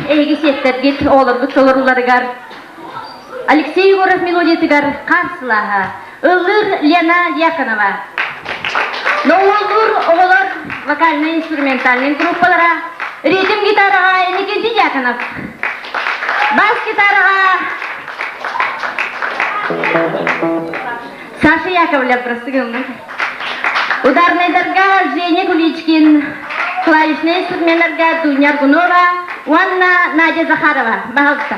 эһиги сиэттэргит оҕолоргут толорууларыгар Алексей Егоров мелодиятыгар хаар сылааһа ыллыыр Лена Дьяконова. Доҕуһуоллуур оҕолор вокальнай-инструментальнай группалара ритм гитараҕа Никитин Дьяконов, бас гитараҕа Саша Яковлев, прости гынным. Ударнайдарга Женя Куличкин, клавишнай инструменнарга Дуня Аргунова уонна Надя Захарова. Баһалта.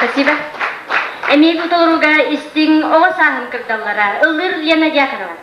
Спасибо. Эмиэ бу толорууга истиҥ оҕо сааһын кырдаллара ыллыыр Лена Дьяконова.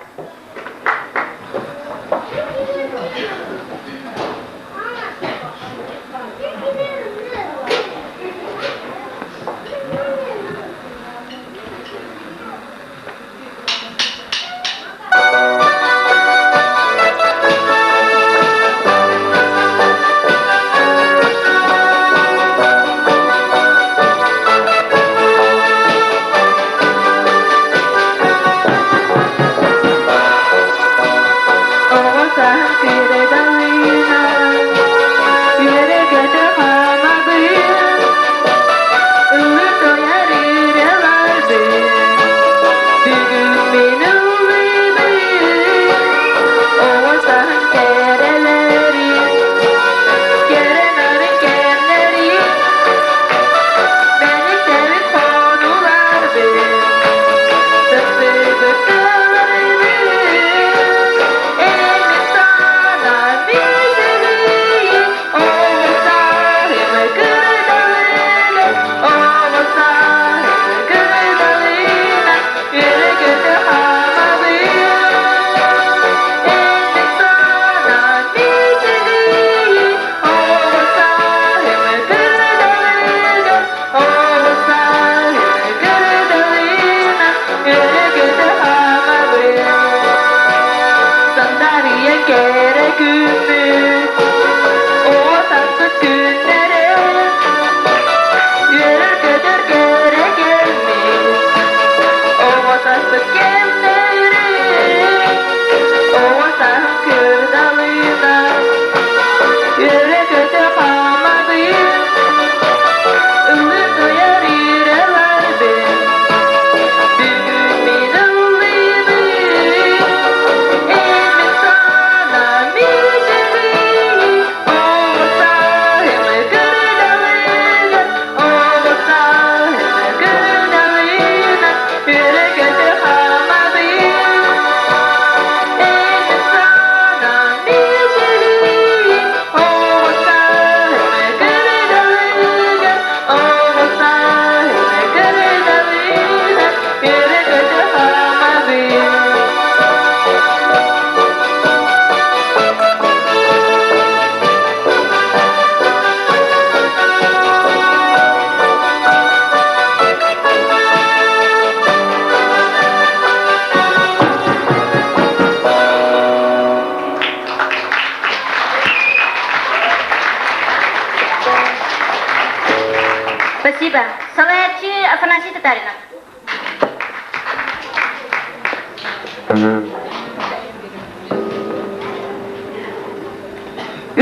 Спасибо. Салайааччы Афанасий Татаринов.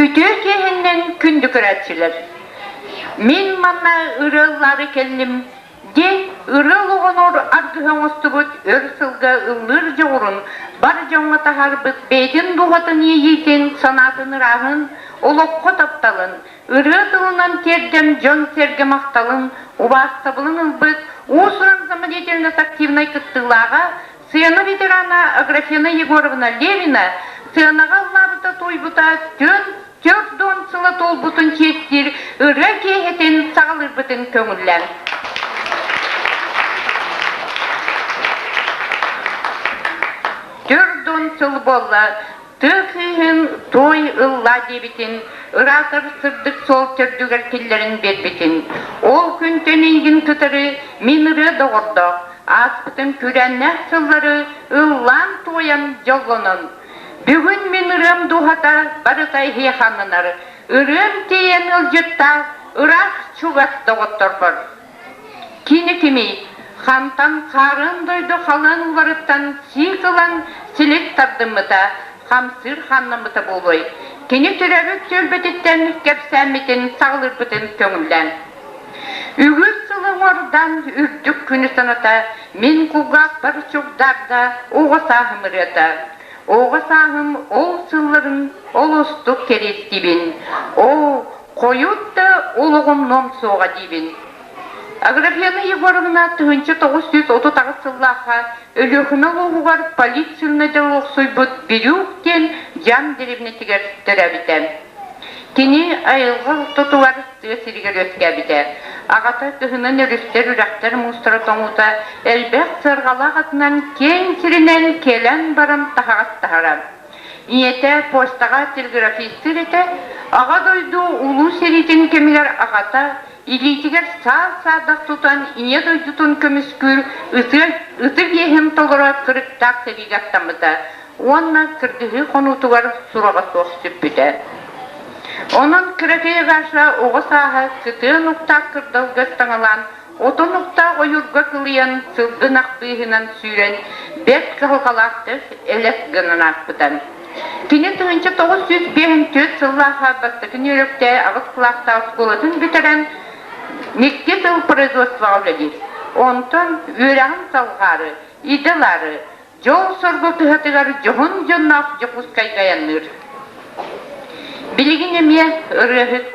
Үтүө киэһэннэн күндү көрөөччүлэр! Мин манна ырыаллаары кэллим диэн ырыа оҕонор аргыһа оҥостубут өр сылга ыллыыр дьоҕурун бар дьоҥҥо таһаарбыт бэйэтин дууһатын иэйиитин, санаатын ырааһын, олоххо тапталын, ырыа тылынан тиэрдэн дьон-сэргэ махталын, убаастабылын ылбыт уус-уран самодеятельность активнай кыттыылааҕа, сцена ветерана Аграфена Егоровна Левина сценаҕа ыллаабыта туойбута 40 сыла туолбутун чиэстиир ырыа киэһэтин саҕалыырбытын көҥүллээн. Төрдүн сыл буолла Тыа кыыһын туой ыллаа диэбитин, ыраатар сырдык суол төрдүгэр киллэрин биэрбитин, ол күнтэн эйигин кытары мин ырыа доҕордоох, ааспытым күүрээннээх сыллары ыллаан-туойан дьоллонон, бүгүн мин ырыам дууһата барыта эһиэхэ ананар, ырыам тиийэн ыалдьыттаах ыраах чугас доҕотторбор. Кини кимий? Хантан хаарыан дойду халыан уларыттан сиик ылан силик тардыммыта, хамсыыр хааннаммыта буолуой? Кини төрөөбүт түөлбэтиттэн кэпсээммитин саҕалыырбытын көҥүллээн. Үгүс сылы уҥуордаан үрдүк күнү саната, мин кулгаахпар чугдаарда оҕо сааһым ырыата. Оҕо сааһым ол сылларын олустук кэриэстиибин. Оо, хойут да олоҕум ном суоҕа диибин. Аграфена Егоровна 1938 сыллаахха Өлүөхүмэ улууһугар полицияны олохсуйбут Бирюк диэн дьаам дэриэбинэтигэр төрөөбүтэ. Кини айылҕа ортотугар тыа сиригэр үөскээбитэ. Аҕата кыһынын өрүстэр, үрэхтэр муустара тоҥуута элбэх сыарҕалаах атынан киэҥ сиринэн кэлэн баран таһаҕас таһара. Ийэтэ почтаҕа телеграфистыыр этэ. Аҕа дойду Улуу сэриитин кэмигэр аҕата илиитигэр саа-саадах тутан ийэ дойдутун көмүскүүр ытык иэһин толоро кырыктаах сэриигэ аттаммыта уонна кыргыһыы хонуутугар сураҕа суох сүппүтэ. Онон кыракый Гаша оҕо сааһа кытыан уктаах кырдалга ыстаҥалаан, отон уктаах ойуурга кылыйан, сылгы ынах быыһынан сүүрэн, бэрт кыһалҕалаахтык элэс гынан ааспыта. Кини 1954 сыллаахха бастакы Нью-Йоркте аҕыс кылаастаах оскуолатын бүтэрэн, икки сыл производствоҕа үлэлиир. Онтон үөрэҕин салҕаары, идэ ылаары, дьол-соргу кыһатыгар дьоһун дьонноох Дьокуускайга айанныыр. Билигин эмиэ ырыаһыт,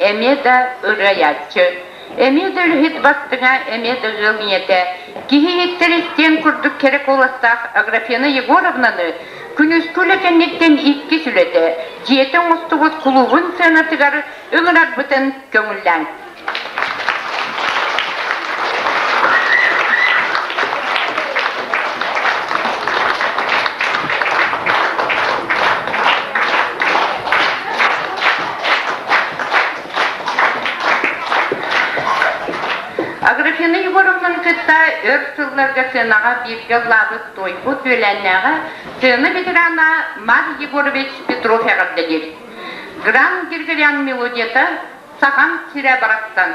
эмиэ да ырыайааччы, эмиэ да үлэһит бастыҥа, эмиэ да ыал ийэтэ, киһи иһиттэр истиэн курдук кэрэ куоластаах Аграфена Егоровнаны күнүскү үлэ кэнниттэн иккис үлэтэ, дьиэтэ оҥостубут кулуубун сыанатыгар ыҥырарбытын көҥүллээҥ. Аграфена Егоровнаны кытта өр сылларга сценаҕа бииргэ ыллаабыт туойбут үөлээннээҕэ сцена ветерана Марк Егорович Петров эҕэрдэлиир. Гран Григорян мелодията Сахам сирэ барахсан.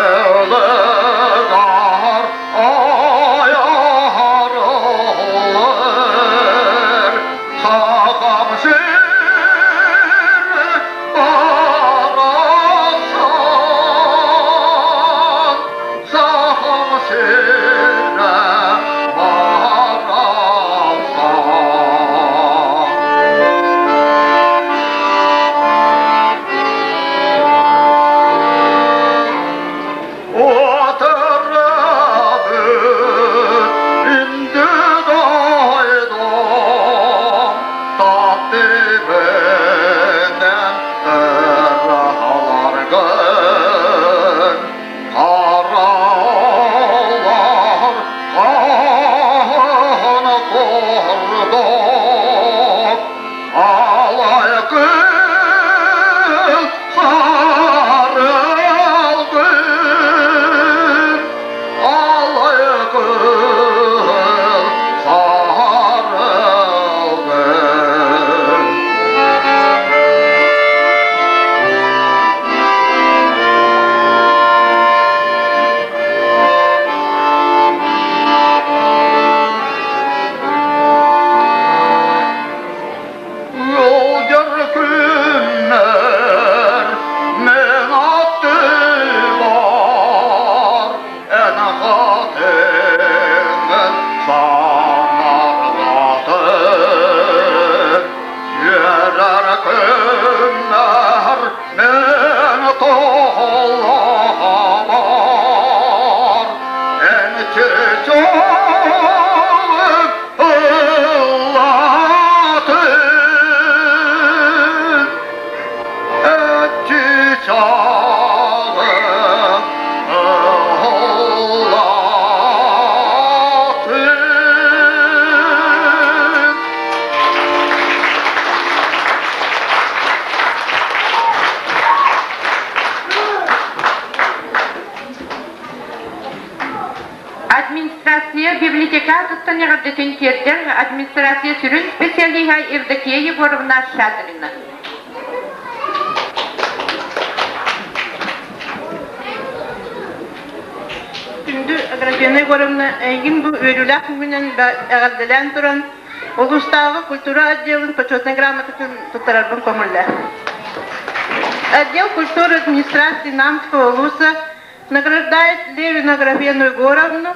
Кытылыгар айар Сахам сир барахсан. Чиччоҕун ыллаатын, Чиччоҕун ыллаатын. Администрация библиотека туттан эҕэрдэтин тиэрдэр администрация сүрүн специалиһа Евдокия Егоровна Шадрина. Күндү Аграфена Егоровна, эйигин бу үөрүүлээх күҥҥүнэн эҕэрдэлээн туран, улуустааҕы культура отделын почетнай грамотатын туттарарбын көҥүллээ. Отдел культуры администрации Намского улуса награждает Левину Аграфену Егоровну,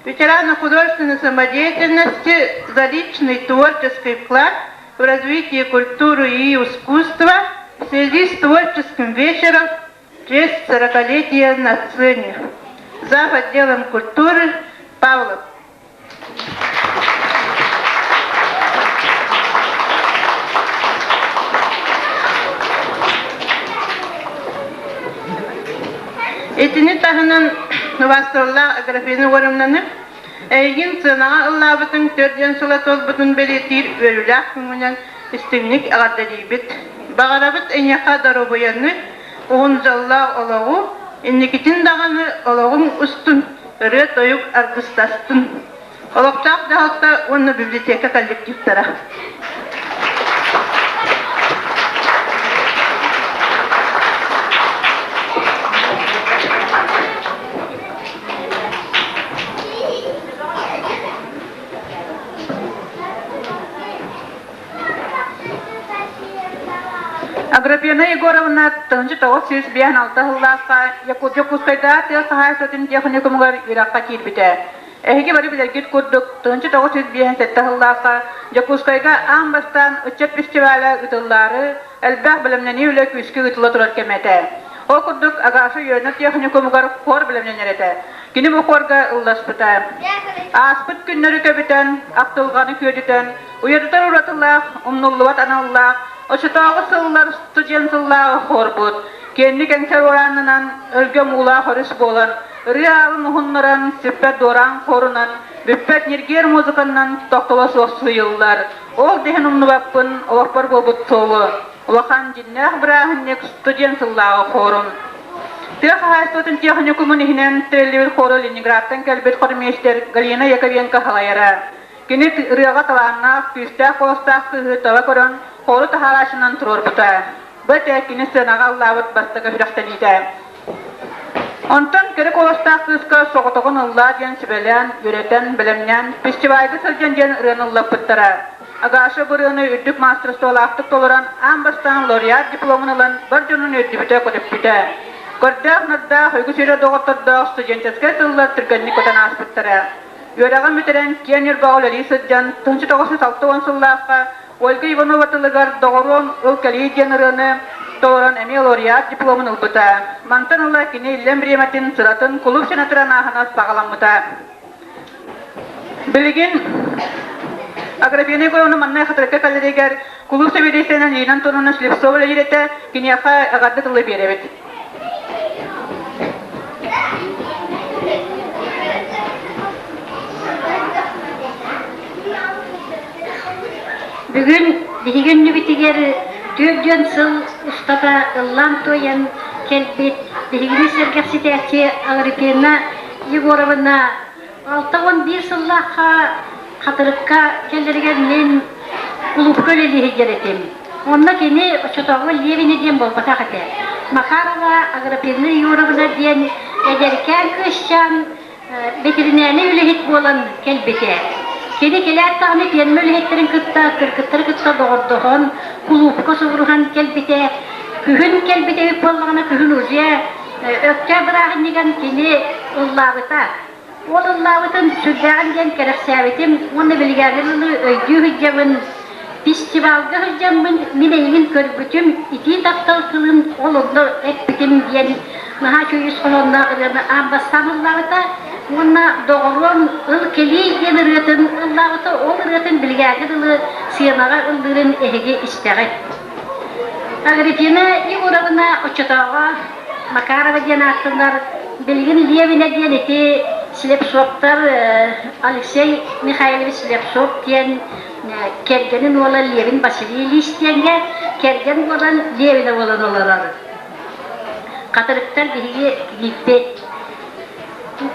ветерана художественной самодеятельности за личный творческий вклад в развитие культуры и искусства в связи с творческим вечером в честь 40-летия на сцене. Зав. Отделом культуры Павлов. Итини таһынан убаастабыллаах Аграфена Егоровнаны эйигин сыанаҕа ыллаабытыҥ 40 сыла туолбутун бэлиэтиир үөрүүлээх күҥҥүнэн истиҥник эҕэрдэлиибит. Баҕарабыт эйиэхэ доруобуйаны, уһун дьоллоох олоҕу, инникитин даҕаны олоҕуҥ устун ырыа-тойук аргыстастын. Олохтоох дьаһалта уонна библиотека коллективтара. Аграфена Егоровна 1956 сыллаахха Дьокуускайдааҕы тыа хаһаайыстыбатын техникумугар үөрэххэ киирбитэ. Эһиги бары билэргит курдук, 1957 сыллаахха Дьокуускайга аан бастаан ыччат фестиваля ыытыллаары элбэх бэлэмнэнии үлэ күүскэ ыытылла турар кэмэ этэ. Ол курдук Агаша үөрэнэр техникумугар хор бэлэмнэнэр этэ. Кини бу хорга ылласпыта. Ааспыт күннэри көбүтэн, ахтылҕаны күөдүтэн, Уйадытар уратылаах, умнуллубат аналлаах, оччотооҕу сыллар студент сыллааҕы хуорбут, киэҥник эҥсэр уораанынан, өлгөм уулаах өрүс буолан, ырыа аалын уһуннаран, сүппэт дуораан хуорунан, бүппэт ньиргиэр музыканнан тохтоло суох сыыйыллар. Ол да иһин умнубаппын олохпор буолбут суолу. Улахан дьиннээх бырааһынньык студент сыллааҕы хуорум. Тыа хаһаайыстыбатын техникумун иһинэн тэриллибит хуору Ленинградтан кэлбит хормейстер Галина Яковенко салайара. Кини ырыаҕа талааннаах, күүстээх куоластаах кыыһы таба көрөн, хору таһаарааччынан туруорбута. Бу этэ кини сценаҕа ыллаабыт бастакы сүрэхтэниитэ. Онтон кэрэ куоластаах кыыска соҕотоҕун ыллаа диэн сүбэлээн, үөрэтэн, бэлэмнээн, фестивальга сылдьан диэн ырыаны ыллаппыттара. Агаша бу ырыаны үрдүк маастарыстыбалаахтык толорон, аан бастаан лауреат дипломун ылан бар дьонун үөрдүбүтэ-көтүппүтэ. Көрдөөх-нардаах, үгүс үөрэ доҕоттордоох студенческай сыллар түргэнник көтөн ааспыттара. Үөрэҕин бүтэрэн, киэҥ Ньурбаҕа үлэлии сылдьан, 1960 сыллаахха Ольга Иванова тылыгар «Доҕоруом, ыл кэлиий» диэн ырыаны толорон эмиэ лауреат дипломун ылбыта. Мантан ыла кини иллэҥ бириэмэтин, сыратын кулууп сенатора анааһына саҕаламмыта. Билигин Аграфена Егоровна манна Хатырыкка кэлэригэр кулууп сэбиэдиссэйинэн Лина Антоновна Слепцова үлэлиир этэ, киниэхэ эҕэрдэ тылы биэрэбит. Бүгүн биһиги иннибитигэр 40 сыл устата ыллаан-туойан кэлбит биһигини сэргэхситээччи Агриппина Егоровна 61 сыллаахха Хатырыкка кэлэригэр мин кулуупка үлэлии сылдьар этим. Онно кини оччотооҕу Левина диэн буолбатах этэ. Макарова Агриппина Егоровна диэн эдэркээн кыысчаан ветеринарнай үлэһит буолан кэлбитэ. Кини кэлээт даҕаны пиэрмэ үлэһиттэрин кытта, кыргыттары кытта доҕордоһон, кулуупка субуруһан кэлбитэ. Күһүн кэлбитэ эбит буоллаҕына, күһүн уже Өктөөп бырааһынньыгын кини ыллаабыта. Ол ыллаабытын сүрдээҕин диэн кэрэхсээбитим уонна билигин ылы өйдүү сылдьабын. Фестивалга сылдьаммын мин эйигин көрбүтүм, итии таптал тылын ол онно эппитим диэн наһаа үчүгэй ис хоһоонноох ырыаны аан бастаан ыллаабыта. Уонна доҕоруом ыл кэлиий диэн ырыатын ыллаабыта, ол ырыатын билгээҥҥэ дылы сыанаҕа ыллыырын эһиги истэҕит. Агриппина Егоровна оччотооҕу Макарова диэн ааттанар, билигин Левина диэн ити Слепцовтар Алексей Михайлович Слепцов диэн кэргэнин уола Левин Василий Ильич диэҥҥэ кэргэн буолан Левина буолан олорор. Хатырыктар биһиги кийииппит.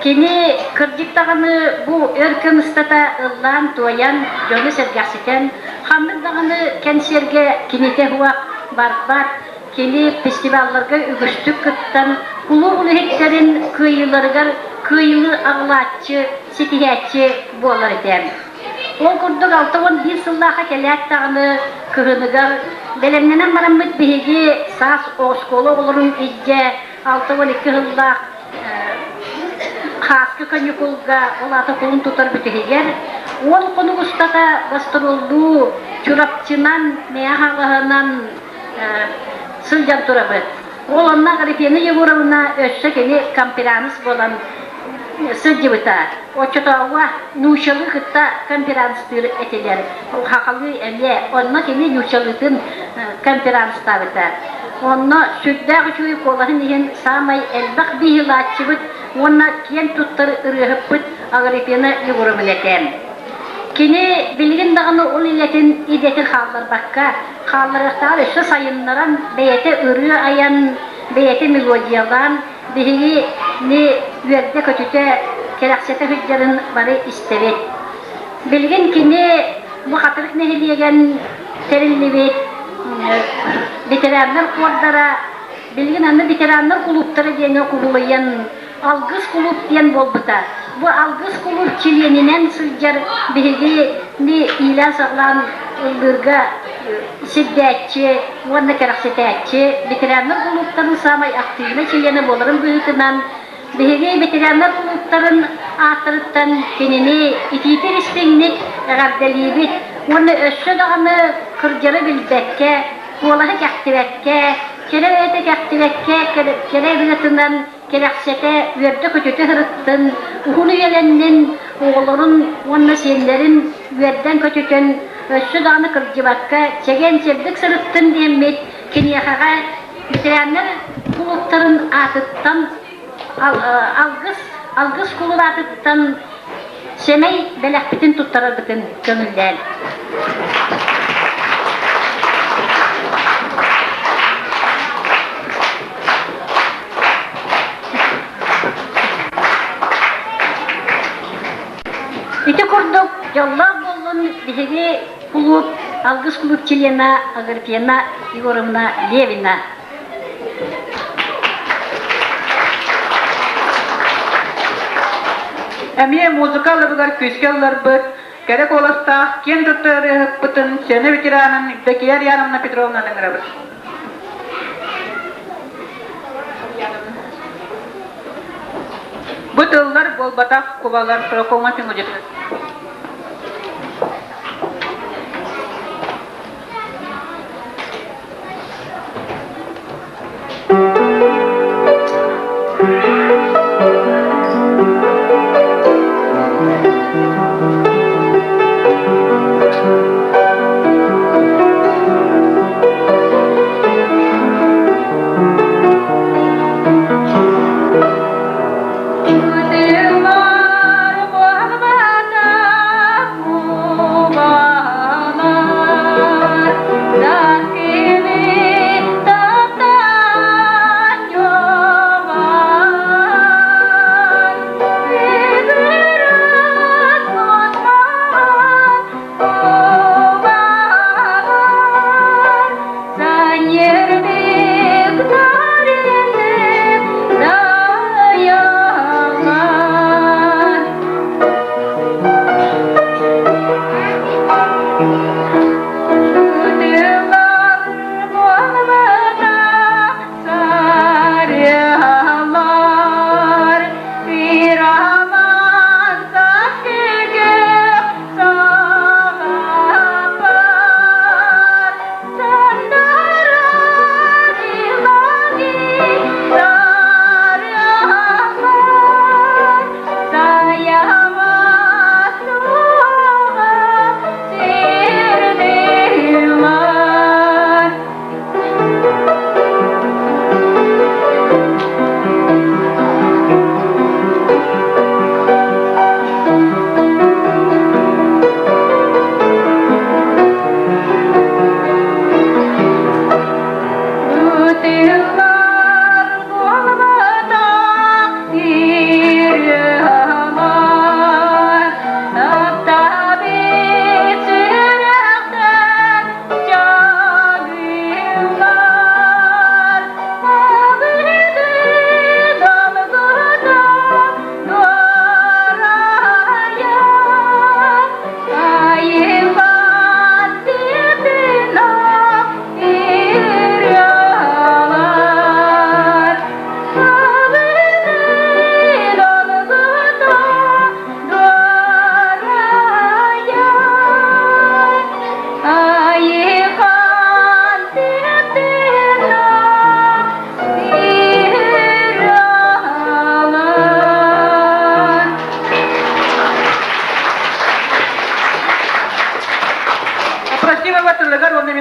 Кини кырдьык даҕаны бу өр кэм устата ыллаан-туойан, дьону сэргэхситэн, ханнык даҕаны кэнсиэргэ кинитэ суох барбат, кини фестивалларга үгүстүк кыттан, кулууп үлэһиттэрин кыайыыларыгар кыайыылыы аҕылааччы, ситиһээччи буолар этэ. Ол курдук 61 сыллаахха кэлээт даҕаны кыһыныгар бэлэмнэнэн бараммыт биһиги саас оскуола оҕолорун илдьэ 62 сыллаах Хааскы каникулга, ол аата кулун тутар бүтүһүгэр, уон хонук устата гастроллуу Чурапчынан, Мэйэ Хаҥалаһынан сылдьан турабыт. Ол онно Аграфена Егоровна өссө кини конференц буолан сылдьыбыта. Оччотооҕуга нууччалыы кытта конференцтыыр этилэр. Хахалыы эмиэ. Онно кини нууччалыытын конференцтаабыта. Онно сүрдээх үчүгэй куолаһын иһин саамай элбэх биһилааччыбыт уонна киэн туттар ырыаһыппыт Агриппина Егоровна этэ. Кини билигин даҕаны ол үлэтин идэтин хаалларбакка, хаалларыахтааҕар өссө сайыннаран, бэйэтэ ырыа айан, бэйэтэ мелодиялаан, биһигини үөрдэ-көтүтэ, кэрэхсэтэ сылдьарын бары истэбит. Билигин кини бу Хатырык нэһилиэгин тэриллибит ветераннар хуордара, билигин аны ветераннар кулууптара диэҥҥэ кубулуйан Алгыс кулууп диэн буолбута. Бу Алгыс кулууп чилиэнинэн сылдьар биһигини иилээн-саҕалаан ыллыырга сирдээччи уонна кэрэхсэтээччи, ветераннар кулууптарын саамай активнай чилиэнэ буоларын быһыытынан, биһиги ветераннар кулууптарын ааттарыттан кинини итиитик истиҥник эҕэрдэлиибит уонна өссө даҕаны кырдьары билбэккэ, куолаһы кэхтибэккэ, кэрэ бэйэтэ кэхтибэккэ, кэрэ ырыатынан кэрэхсэтэ, үөрдэ-көтүтэ сырыттын, уһун үйэлэннин, оҕолорун уонна сиэннэрин үөрдэн-көтүтэн, өссө даҕаны кырдьыбакка, чэгиэн-чэбдик сырыттын диэммит, киниэхэҕэ ветераннар кулууптарын аатыттан алгыс, алгыс кулууп аатыттан сэмэй бэлэхпитин туттарарбытын көҥүллээн. Ити курдук дьоллоох буоллун биһиги кулууп Алгыс кулууп члена Аграфена Егоровна Левина. Эмиэ музыка алыбыгар күүскэ ылларбыт, кэрэ куоластаах, киэн туттар ырыаһыппытын, сцена ветеранын Евдокия Ариановна Петровнаны ыҥырабыт. Бу тыллар буолбатах кубалар Сорокоҥҥо түҥүдүтүн. Тыллар буолбатах.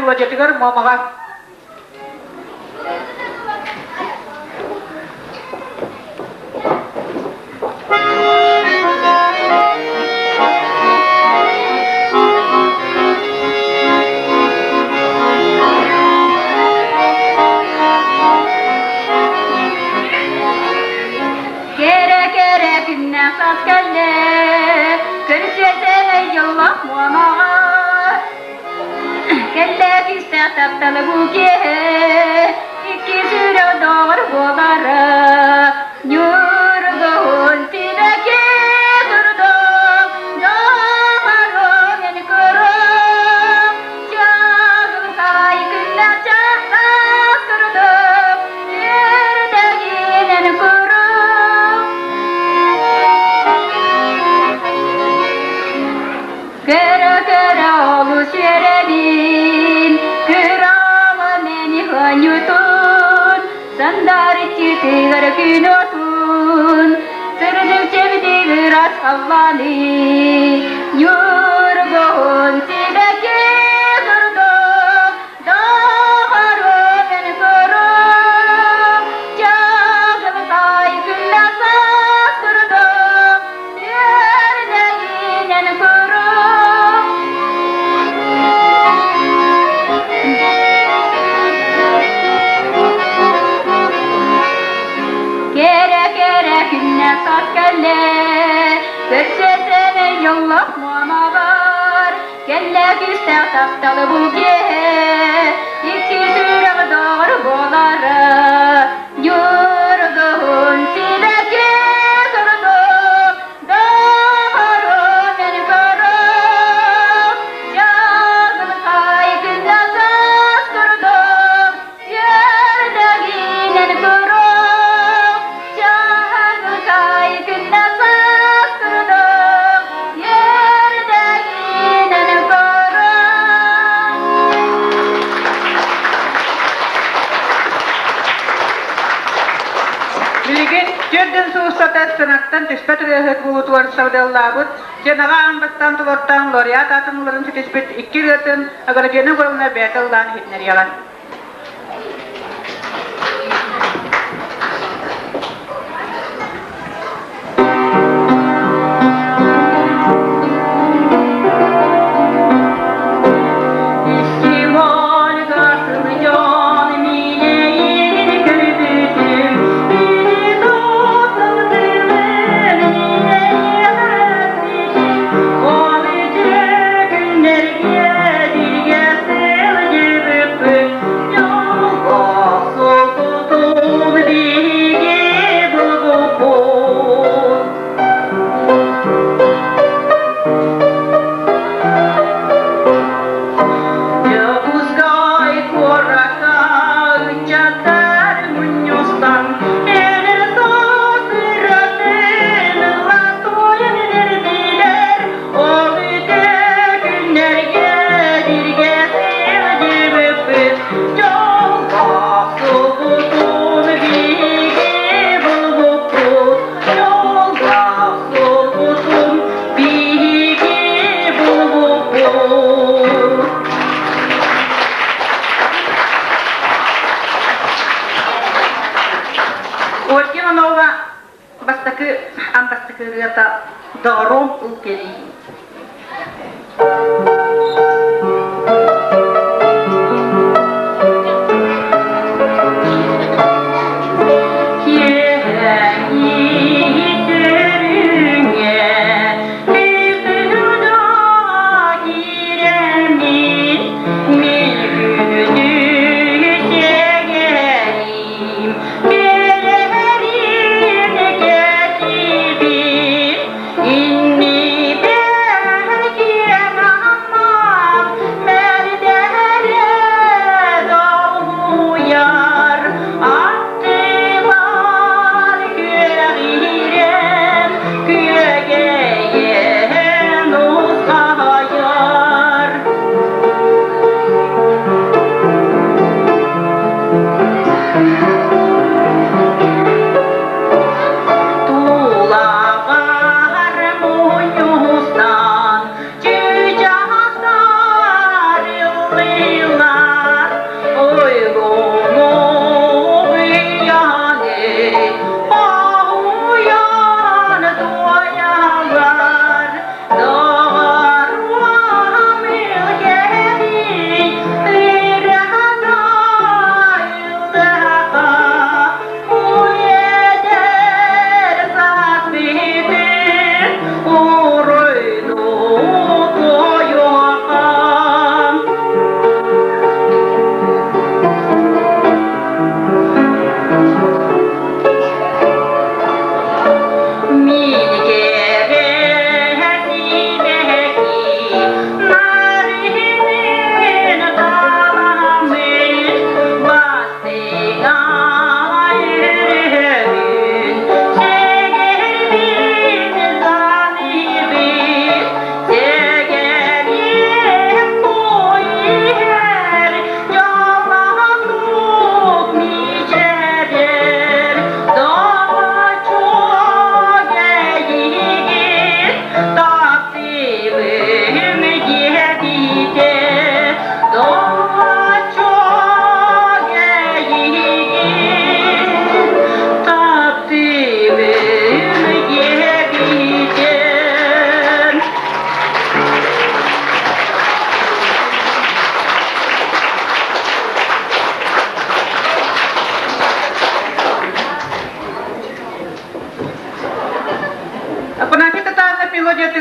мелодиятыгар Муомаҕа. Кэрэ кэрэ күннээх саас кэллэ, көрсүөтэ дьоллоох муомаҕа. Кэллэ күүстээх тапталы бу киэһэ, икки сүрэх доҕор буолара. Ньургуһун сибэкки турдум, доҕорум эн көрүм. Чаҕылхай күннээх чахтах турдум, үөрдэгинэн курум. Көрө-көрө олус үөрэбин, кыраала мэни хоньутун, сандарыччытыгар күн отун, сырдык чэбдик ыраас халлааны, ньургуһун сибэкки курдук, доҕорум эн курум, чаҕылхай күннээх саас курдук, үөрдэгинэн курум. Кэрэ-кэрэ күннэ саас кэллэ, көрсөтөнө дьоллоох муомабар, кэллэ күүстээх тапталы бу киэһэ, икки сүрэх доҕор буолара. Ньургуһун сибэкки курдук, доҕорум эн көрүм, чаҕылхай күннэ саас курдук, үөрдэгинэн көрүм, чаҕылхай күннэ саас курдук, үөрдэгинэн көрүм. Билигин 4 сыл устата сценаттан түспэт ырыаһыт буолуутугар сабыдыаллаабыт, сценаҕа аан бастаан толортоон лауреат аатын ыларын ситиспит икки ырыатын Аграфена Егоровна бэйэтэ ыллаан иһитиннэриэҕэ. Дьокуускай куоракка ыччаттар мунньустан эдэр саас ырыатын ыллаан эрдилэр. Ол үтүө күннэргэ бииргэ сылдьыбыппыт, дьоллоох суолбутун биһиги булбуппут, дьоллоох суолбутун биһиги булбуппут. Ольга Иванова бастакы аан бастакы ырыата «Доҕоруом ыл кэлиий».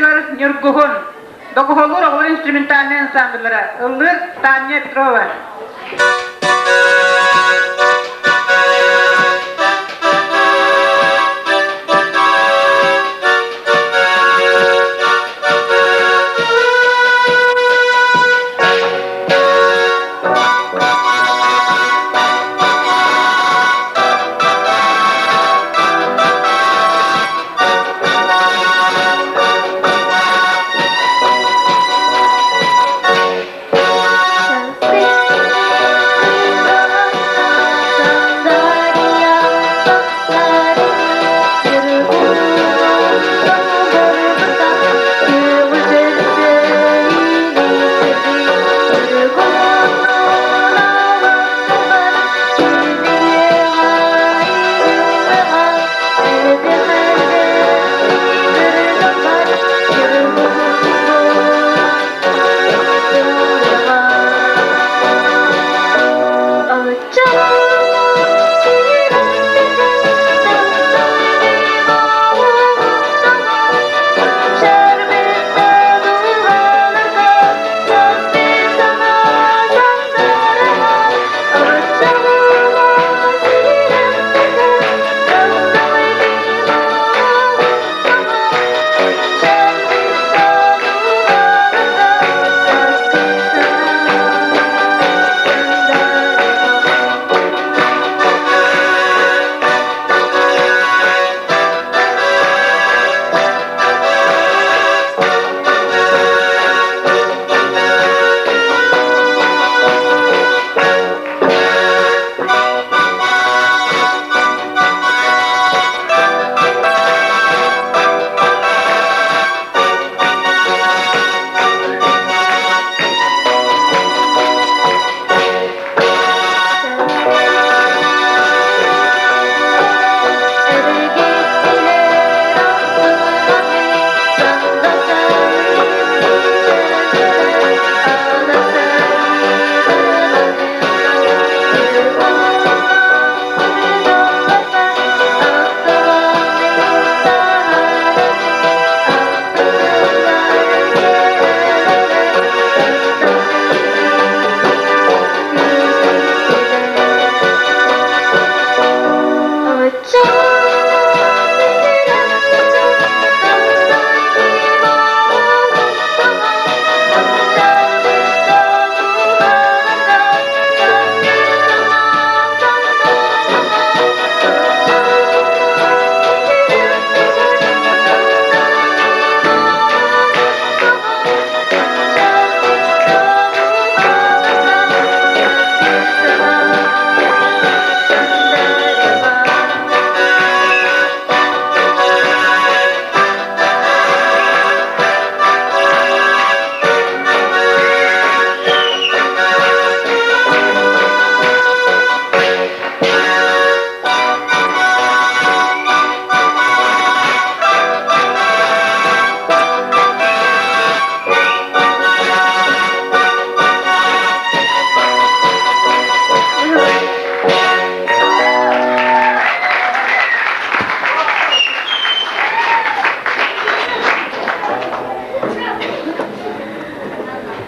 ансамблыгар Ньургуһун, доҕуһуоллуур оҕолор инструментальнай ансамбллара, ыллыыр Таня Петрова.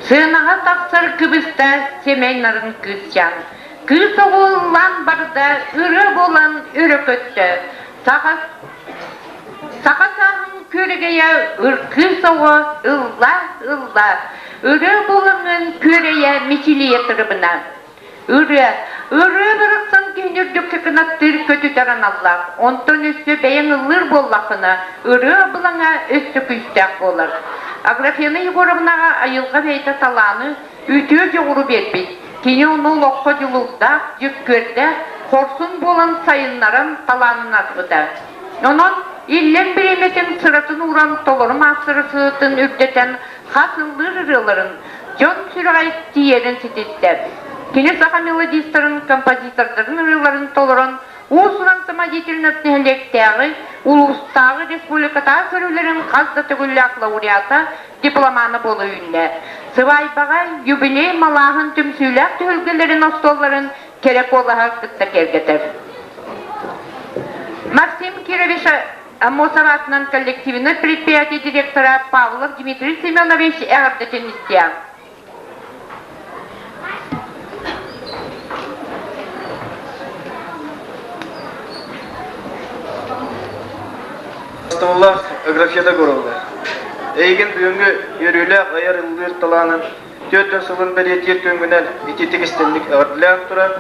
Сыанаҕа тахсар кыбыста сэмэй нарын кыысчаан. Кыыс оҕо ыллаан барда, ырыа буолан өрө көттө. Саха Саха сааһын күөрэгэйэ ыркыыс оҕо ылла ылла, ырыа буолаҥҥын күөрэйэ мичилийэ тырыбына. Ырыа. Ырыа барахсан киһини үрдүккэ кынаттыыр көтүтэр аналлаах. Онтон өссө бэйэҥ ыллыыр буоллаххына, ырыа абылаҥа өссө күүстээх буолар. Аграфена Егоровнаҕа айылҕа бэйэтэ талааны, үтүө дьоҕуру биэрбит. Кини ону олоххо дьулуурдаах, дьүккүөрдээх, хорсун буолан сайыннаран талаанын арбыта. Онон иллэҥ бириэмэтин сыратын ууран толору маастарыстыбатын үрдэтэн хас ыллыыр ырыаларын дьон сүрэҕэ тиийэрин ситистэ. Кини саха мелодистарын, композитордарын ырыаларын толорон уус-уран самодеятельность нэһилиэктээҕи, улуустааҕы, республикатааҕы көрүүлэрин хас да төгүллээх лауреата, дипломана буола үүннэ. Сыбаайбаҕа юбилей малааһын түмсүүлээх түһүлгэлэрин остуолларын кэрэ куолаһа кытта киэргэтэр. Максим Кирович. Аммосов аатынан коллективнай предприятие директора Павлов Дмитрий Семенович эҕэрдэтин истиэ. Астымаллаах Аграфена Егоровна, эйигин бүгүҥҥү үөрүүлээх айар ыллыыр талаанын 40 сылын бэлиэтиир күҥҥүнэн итиитик истинник эҕэрдэлээн туран,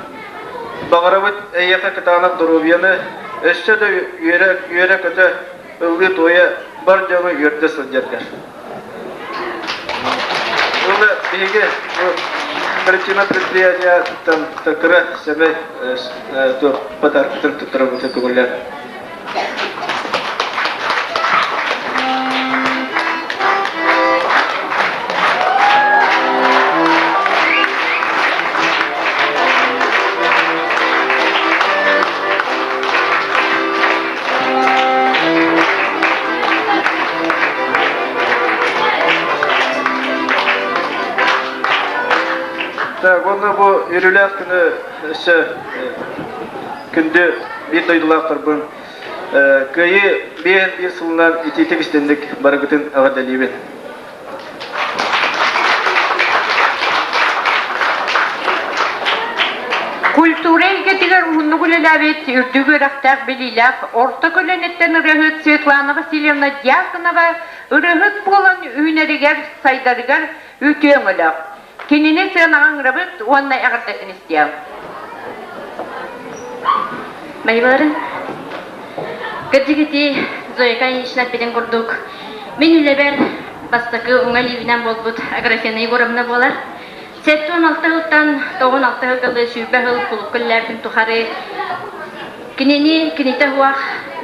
баҕарабыт эйиэхэ кытаанах доруобуйаны, өссө да үөрэ-көтө ыллыы-туойа бар дьону үөрдэ сылдьаргар. Уонна биһиги бу причина предприятияттан кыра сэмэй подаркытын туттарабытын көҥүллээн. Так, уонна бу үөрүүлээх күнү өссө күндү биир дойдулаахтарбын Кыайыы 51 сылынан итиитик истинник барыгытын эҕэрдэлиибин. Культура эйгэтигэр уһуннук үлэлээбит үрдүк үөрэхтээх билиилээх орто көлүөнэттэн ырыаһыт Светлана Васильевна Дьяконова ырыаһыт буолан үүнэригэр, сайдарыгар үтүө өҥөлөөх. Кинини сыанаҕа ыҥырабыт уонна эҕэрдэтин истиэҕиҥ. Майбаларын кырдьык ити Зоя Ильинична эппитин курдук, мин үлэбэр бастакы уҥа илиибинэн буолбут Аграфена Егоровна буолар. 76 сылтан 96 сылга дылы 20 сыл кулукка үлэлээбитин тухары кинини кинитэ суох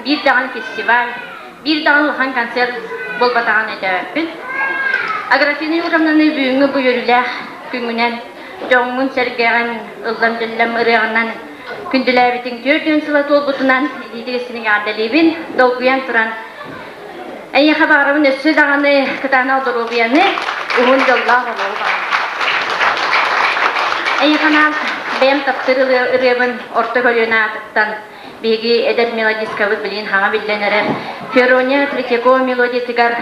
биир даҕаны фестиваль, биир даҕаны улахан концерт буолбатаҕын өйдөөбөппүн. Аграфена Егоровнаны бүгүҥҥү бу үөрүүлээх күҥҥүнэн дьоҥҥун-сэргэҕин ыллам-дьэллэм ырыаҕынан күндүлээбитиҥ 40 сыла туолбутунан илиитигэр синин эҕэрдэлиибин, долгуйан туран эйиэхэ баҕарабын өссө даҕаны кытаанах доруобуйаны, уһун дьоллоох олоҕу баҕарабын. Эйиэхэ анаан бэйэм таптыыр ырыабын орто көлүөнэ аатыттан биһиги эдэр мелодисткабыт билигин хаҥа биллэн эрэр Ферония Третьякова мелодиятыгар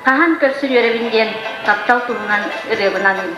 Хаһан көрсөн үөрэбин диэн таптал туһунан ырыабын аныыбын.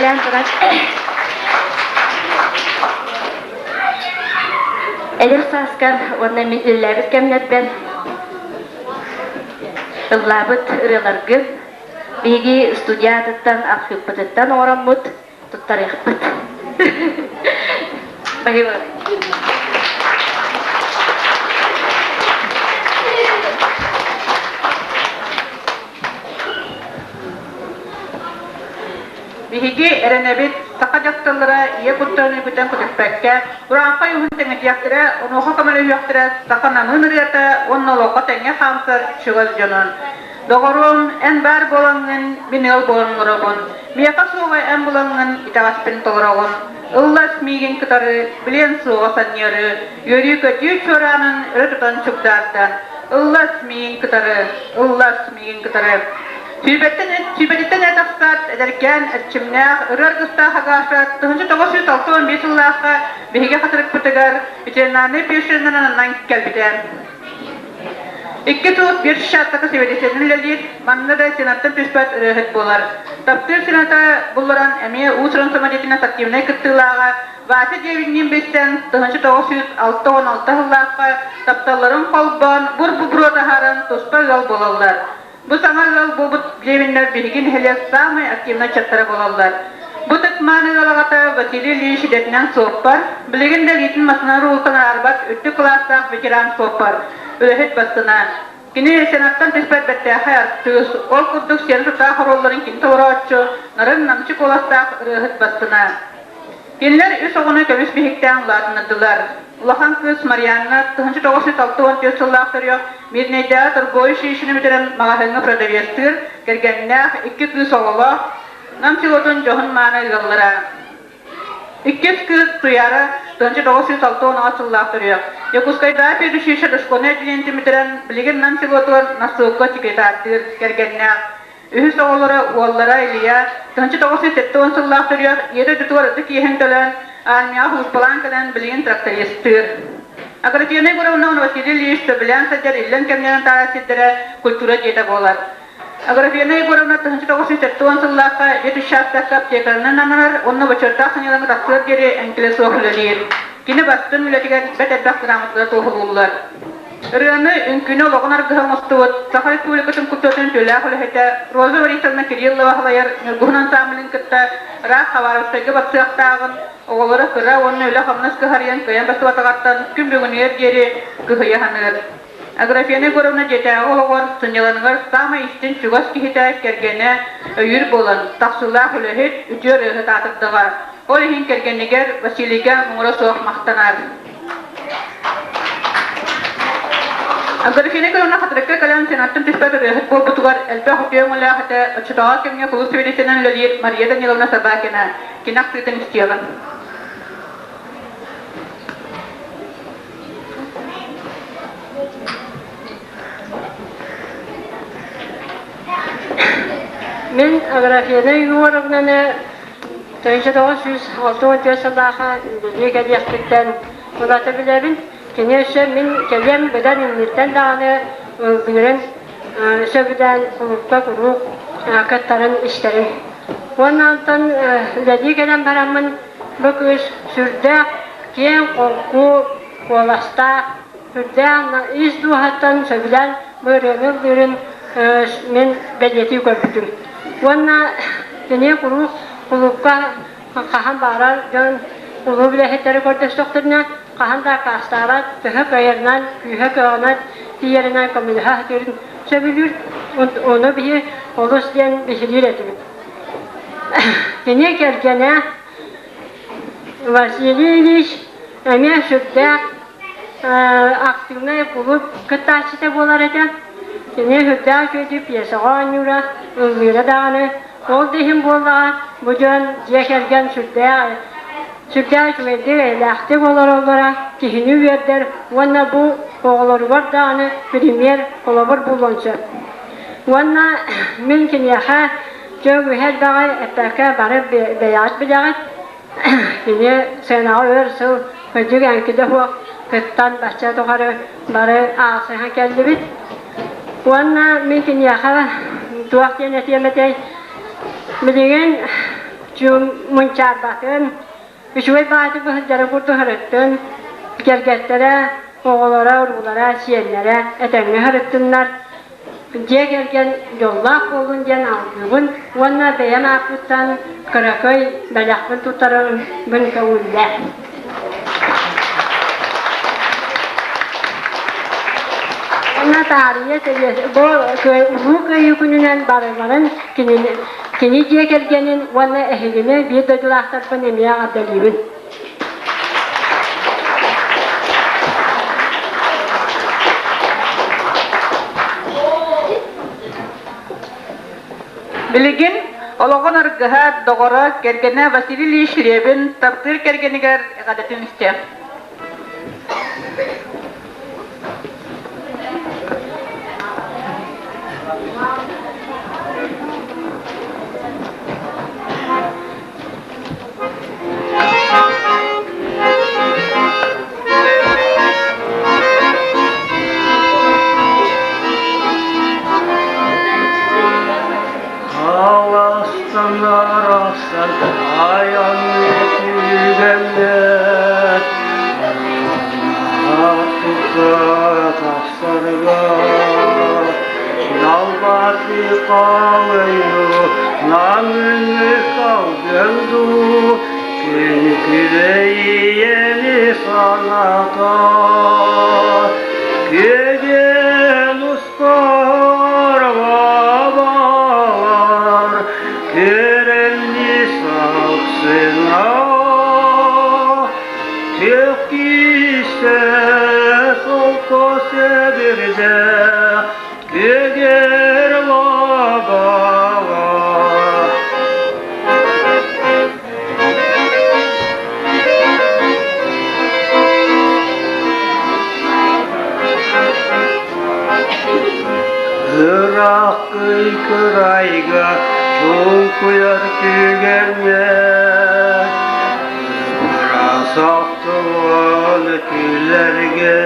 Эҕэрдэлээн туран эдэр сааскар уонна мин үлэлээбит кэмнэрбэр ыллаабыт ырыаларгын биһиги студия аатыттан архыыппытыттан оҥороммут туттарыахпыт. Спасибо. Биһиги эрэнэбит, саха дьахталлара ийэ куттарын үгүтэн көтүппэккэ, урааҥхай уһун тэҥэтиэхтэрэ, онуоха көмөлөһүөхтэрэ саха намыын ырыата уонна олоххо тэҥҥэ хаамсар чугас дьонун. Доҕоруом, эн баар буолаҥҥын, мин ыал буолан олоробун. Миэхэ суоҕа эн булаҥҥын, итэҕэспин толороҕун. Ыллас миигин кытары, билиэн суоҕа санньыары, үөрүү-көтүү чуораанын өрө тутан чугдаардан. Ыллас миигин кытары, ыллас миигин кытары. Сүүрбэттэн сүүрбэтиттэн эрэ тахсаат, эдэркээн, эрчимнээх, ырыа аргыстаах Агаша 1965 сыллаахха биһиги хатырыкпытыгар ветеринарнай фельдшеринэн ананан кэлбитэ. Икки сыл биир шаттака сэбиэдиссэйинэн үлэлиир, манна да сенаттан түспэт ырыаһыт буолар. Таптыыр сената булларан эмиэ уус-уран самодеятельность активнай кыттыылааҕа Вася Девинниин билсэн 1966 сыллаахха тапталларын холбоон, бур-бу буруо таһааран туспа ыал буолаллар. Бу саҥа ыал буолбут Левиннэр биһиги нэһилиэк саамай активнай ыччаттара буолаллар. Бу ытык-мааны ыал аҕата Василий Ильич идэтинэн суоппар, билигин да илиитин массыына уруултан араарбат үрдүк кылаастаах ветеран суоппар, үлэһит бастына. Кини сенаттан түспэт бэртээхэй артыыс, ол курдук сиэн тутаах оруолларын кини толорооччу, нарын-намчы куоластаах ырыаһыт бастына. Кинилэр үс оҕону көмүс биһиктээн улаатыннардылар. Улахан кыыс Марианна 1964 сыллаах төрүөх Мирнэйдээҕи торговый училищены бүтэрэн маҕаһыыҥҥа продавецтыыр, кэргэннээх, икки кыыс оҕолоох, Нам селотун дьоһун-мааны ыаллара. Иккис кыыс Туяра 1960 сыллаах төрүөх. Дьокуускайдааҕы педучилище дошкольнай отделениетын бүтэрэн, билигин Нам селотугар нассылка секретардыыр, кэргэннээх. Үһүс оҕолоро уоллара Илья 1970 сыллаах төрүөх Ийэ дойдутугар ытык иэһин төлөөн, армияҕа сулууспалаан кэлэн билигин трактористыыр. Аграфена Егоровна Василий Ильич сөбүлээн сылдьар иллэҥ кэмнэрин таара сирдэрэ культура дьиэтэ буолар. Аграфена Егоровна 1970 сыллаахха ветучастакка аптекарынан ананар уонна бочуоттаах сынньалаҥы тахсыар диэри эҥкилэ суох үлэлиир. Кини бастыҥ үлэтигэр бэрт элбэх грамоталар туоһулууллар. Ырыаны, үҥкүүнү олоҕун аргыһа оҥостубут Саха Республикатын культуратын үтүөлээх үлэһитэ Роза Борисовна Кириллова салайар Ньургуһун ансамблын кытта ыраах Хабаровскайга барсыахтааҕын, оҕолоро кыра уонна үлэ-хамнас кыһарыйан кыайан барсыбатаҕыттан күн бүгүнүгэр диэри кыһыйа саныыр. Аграфена Егоровна дьиэтээҕи олоҕор, сынньаланыгар саамай истиҥ чугас киһитэ, кэргэнэ өйүүр буолан, тахсыылаах үлэһит, үтүө ырыаһыт аатырдаҕа. Ол иһин кэргэнигэр Василийга муҥура суох махтанар. Аграфена Егоровна Хатырыкка кэлэн сенаттан түспэт ырыаһыт буолбутугар элбэх үтүө өҥөлөөх этэ, оччотооҕу кэмҥэ кулууп сэбиэдиссэйинэн үлэлиир Мария Даниловна Собакина кини ахтыытын истиэҕин. Мин Аграфена Егоровнаны 1964 сыллаахха үлэлии кэлиэхпиттэн Ураты билэбин, кини өссө мин кэлиэм быдан инниттэн даҕаны ыллыырын сөбүлээн кулуупка куруук кыттарын истэрим. Уонна онтон үлэлии кэлэн бараммын бу кыыс сүрдээх киэҥ-холку куоластаах, сүрдээх ис дууһаттан сөбүлээн бу ырыаны ыллыырын мин бэлиэтии көрбүтүм. Уонна кини куруук кулуупка Хаһан баҕарар дьон улуу үлэһиттэри көрдөстөхтөрүнэ, хаһан да аккаастаабат, төһө кыайарынан, күүһэ кыаҕынан тиийэринэн көмөлөһө сатыырын сөбүлүүр. Ону биһи олус диэн биһириир этибит. Кини кэргэнэ Василий Ильич эмиэ сүрдээх активнай кулууп кыттааччыта буолар этэ. Кини сүрдээх үчүгэйдик пьесаҕа оонньуура, ыллыыра даҕаны Ол да иһин буоллаҕа, бу дьон дьиэ кэргэн сүрдээх сүрдээх үчүгэйдик, эйэлээхтик олороллоро киһини үөрдэр уонна бу оҕолоругар даҕаны пример, холобур буолуон сөп. Уонна мин киниэхэ дьэ үһэ элбэҕи эппэккэ бары бэйэҕит билэҕит. Кини сыанаҕа өр сыл кырдьык эҥкилэ суох кыттан бачча тухары бары аахсыһан кэллибит. Уонна мин киниэхэ туох диэн этиэм этэй, билигин Мунчаарбатын, үчүгэй баҕайытык быһылдьарын курдук сырыттын, кэргэттэрэ, оҕолоро, уруулара, сиэннэрэ этэҥҥэ сырыттыннар, дьиэ кэргэн дьоллоох буоллун диэн алгыыбын уонна бэйэм ааппыттан кыракый бэлэхпин туттарабын көҥүллээ. Уонна таарыйа бу Улуу Кыайыы күнүнэн барыларын кинини кини дьиэ кэргэнин уонна эһигини биир дойдулаахтарбын эмиэ эҕэрдэлиибин. Билигин олоҕун аргыһа, доҕоро, кэргэнэ Василий Ильич Левин таптыыр кэргэнигэр эҕэрдэтин истиэх. Аластан айан түгэннэр тахсарга Далбаты қалайы намыны қалдырду Күн саната Кеген устар бар Керенни сақсына Теккисе солко себирде Кегер лабала. Ыраах кырайга чуҥкуйар түгэҥҥэ Сахтылан күлэргэ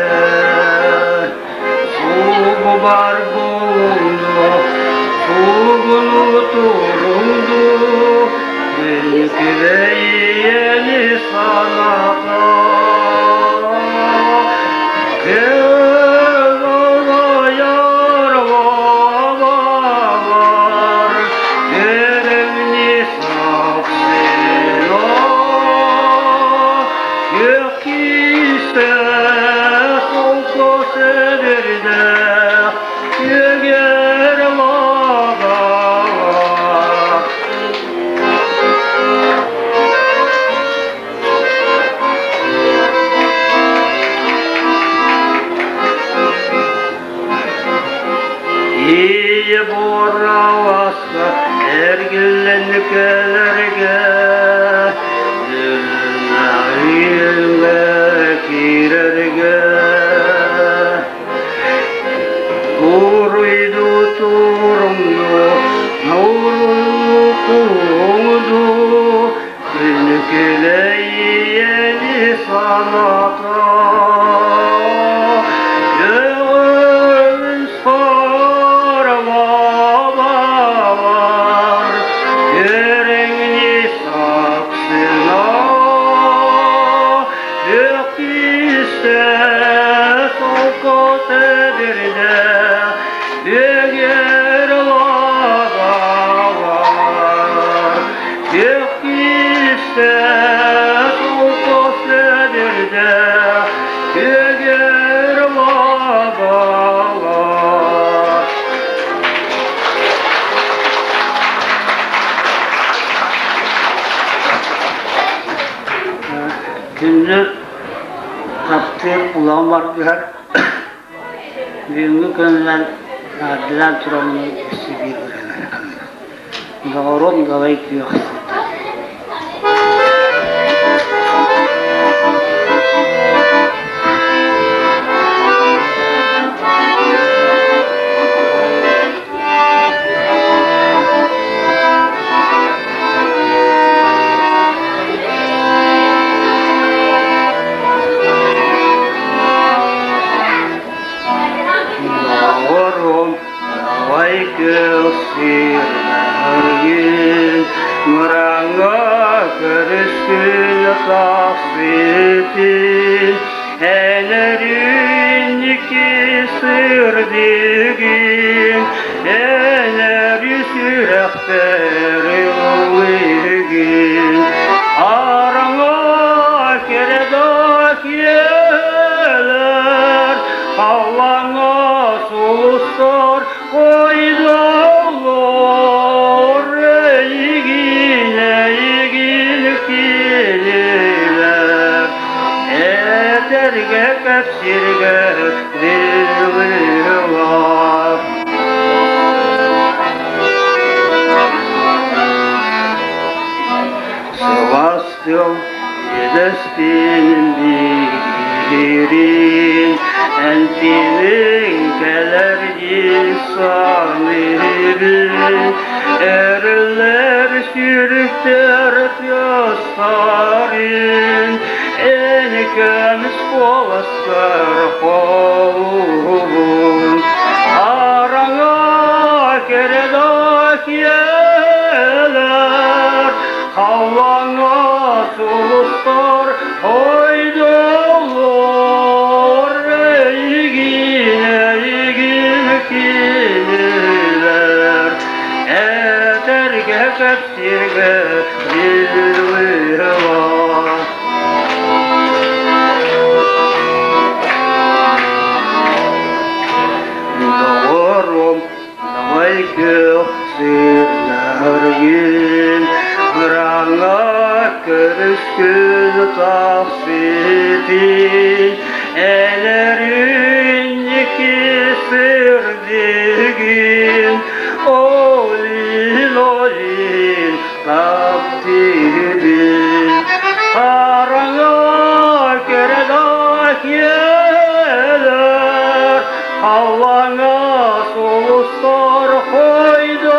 Суугу бар буолунду, суугуну турунду, Күн саната. Ийэ буораласка эргиллэн кэлэргэ Үрүҥэ киирэргэ Уруйду турумну, нуруйду Күнүкүлэйиэни саната Көҕүн соролобар Көрүҥнү сапсына Өкүсэ солко тэбирдэ Өгөр лабалар Күндү таптыыр улахан баргыһар бүгүҥҥү күнүнэн наардылаан тураммын өссө биир ырыаны Доҕорум далай күөх сыта. Доҕорум Ой, күөх сир мыраҥа. тахсытын, Энэринники сырдыгын, Энэри сүрэхтэр ыллыгын. Араҥа кэрэ киэлэр, Халлаҥа сулустар Ойдоллор эйигин, эйигин кинилэр Этэргэ кэпсиргэ дылылар. Сыластыл иэдэстин биирин, Энтиниҥ кэлэр дии саныыбын, Эрэллэр сүрүктэр тыастарын, Эн көмүс куоласкар холуубун. Хараҥа кэрэ да киэлэр, Халлааҥҥа сулустар ойдоллор, Эйигин, эйигин кинилэр Этэргэ кэпсииргэ дылылар. Доҕорум, Далай күөх сыырдаргын, Ыраҥа көрүскүн тахсытын, Элэринники сырдыгын, Олин, олин таптыыбын. Хараҥа кэрэ да киэлэр, Халлааҥҥа сулустар хойдоллор,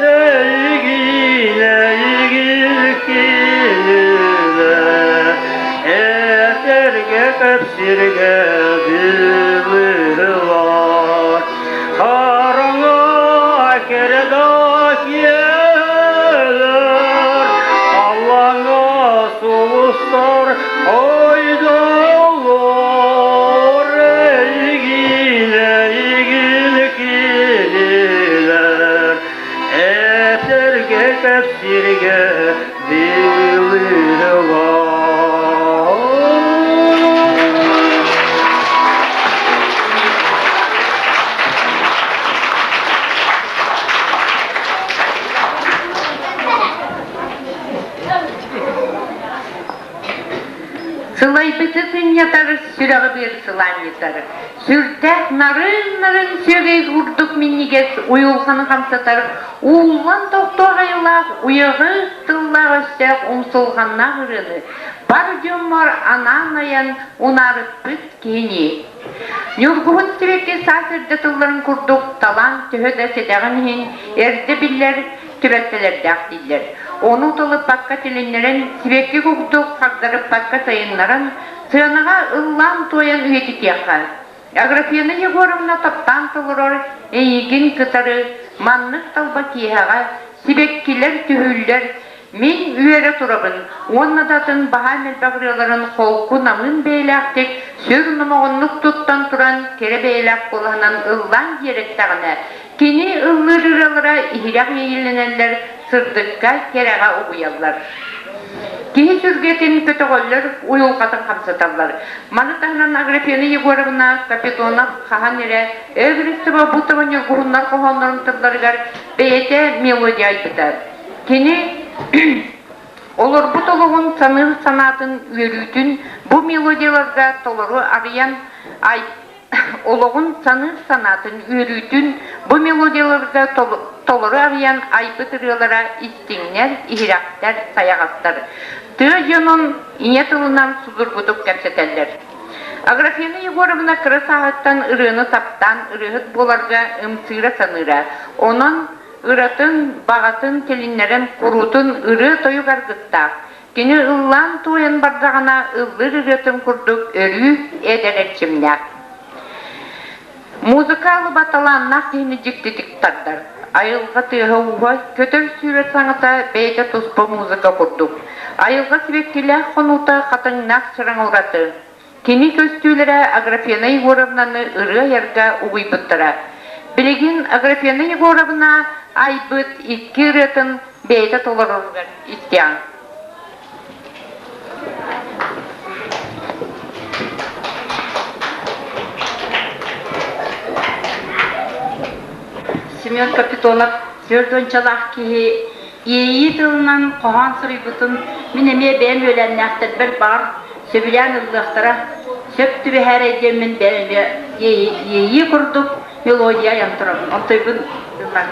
Эйигин, эйигин кинилэр Этэргэ кэпсиргэ дылылар. Хараҥа кэрэ да киэлэр, Халлааҥҥа сулустар Ойдоллор эйигин, эйигин кинилэр Этэргэ кэпсииргэ дылылар. Сылайбыты сынньатар, сүрэҕи быар сылаанньытар, сүрдээх нарын-нарын сүөгэй курдук минньигэс уйулҕаны хамсатар, ууллан тохтуох айылаах уйаҕы тыллаах-өстөөх умсулҕаннаах ырыаны бар дьоммор анаан айан унаарыппыт киһини. Ньургуһун сибэкки саас эрдэ тылларын курдук талаан төһө да сэдэҕин иһин эрдэ биллэр түбэлтэлэрдээх дииллэр. Ону тылыппакка тилиннэрэн, сибэкки курдук хардарыппакка сайыннаран, сыанаҕа ыллаан-туойан үйэтитиэххэ. Аграфена Егоровна таптаан толорор эйигин кытары маннык талба киэһэҕэ сибэккилэр түһүүллэр, мин үөрэ турабын уонна да атын баһаам элбэх ырыаларын холку намыын бэйэлээхтик сүр номоҕоннук туттан туран кэрэ бэйэлээх куолаһынан ыллаан дьиэрэттэҕинэ Кини ыллыыр ырыалара иһирэх иэйиилэнэллэр, сырдыкка, кэрэҕэ угуйаллар. Киһи сүргэтин көтөҕөллөр, уйулҕатын хамсаталлар. Маны таһынан Аграфена Егоровна Капитонов хаһан эрэ Эверестова Бутова ньургуһуннар хоһооннорун тылларыгар бэйэтэ мелодия айбыта. Кини олорбут олоҕун саныыр санаатын үөрүүтүн бу мелодияларга толору арыйан Олоҕун саныыр санаатын, үөрүүтүн бу мелодияларга толору арыйан айбыт ырыалара истиҥнэр, иһирэхтэр, сайаҕастар. Тыа дьонун ийэ тылынан судургутук кэпсэтэллэр. Аграфена Егоровна кыра сааһыттан ырыаны таптаан ырыаһыт буоларга ымсыыра саныыра. Онон ыратын, баҕатын тилиннэрэн куруутун ырыа-тойук аргыстаах, Кини ыллаан-туойан бардаҕына ыллыыр ырыатын курдук өрүү эдэр эрчимнээх. Музыка алыба талааннаах киһини дьиктитик тардар. Айылҕа тыаһа-ууһа, көтөр-сүүрэр саҥата бэйэтэ туспа музыка курдук. Айылҕа сибэккилээх хонуута хатыҥнаах чараҥ ураты. Кини көстүүлэрэ Аграфена Егоровнаны ырыа айарга угуйбуттара. Билигин Аграфена Егоровна айбыт икки ырыатын бэйэтэ толороругар истиэҕиҥ. Семен Капитонов түөрт уончалаах киһи иэйии тылынан хоһоон суруйбутун мин эмиэ бэйэм үөлээннээхтэрбэр баҕар сөбүлээн ыллыахтара, сөп түбэһээрэй диэммин бэйэм эмиэ иэйии курдук мелодия айан турабын. Онтойбун ыллаан.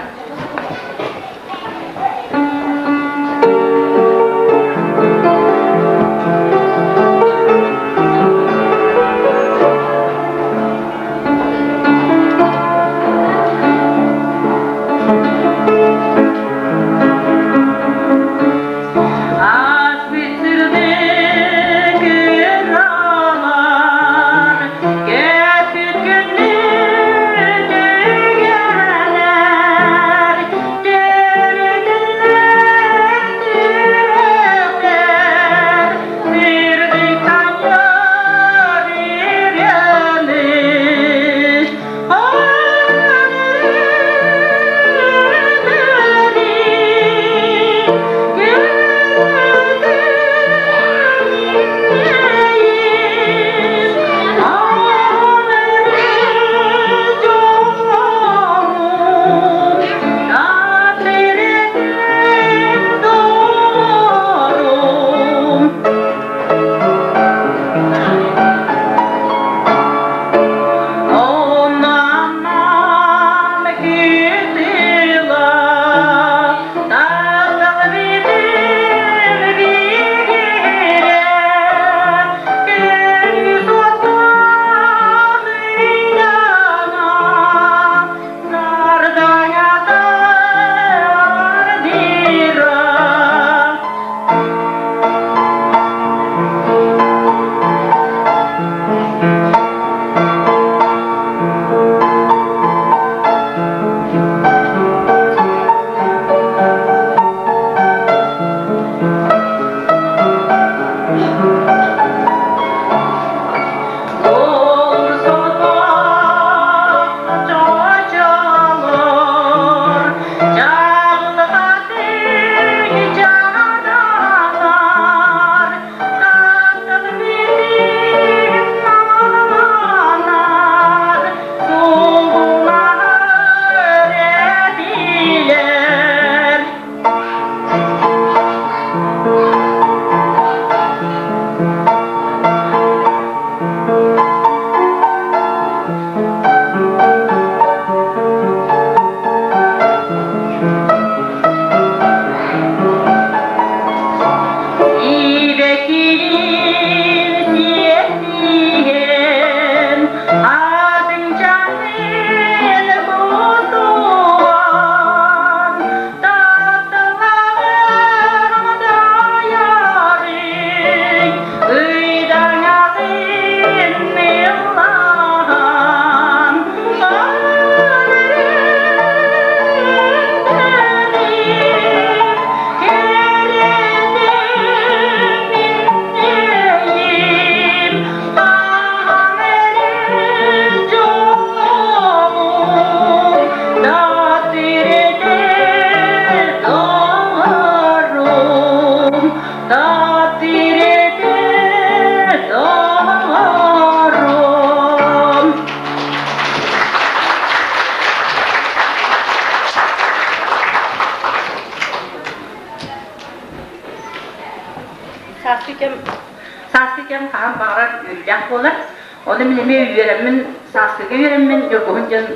Сааскы кэм сааскы кэм хаһан баҕарар үөрүүлээх буолар. Ону мин эмиэ үөрэммин, сааскыга үөрэммин, Ньургуһун диэн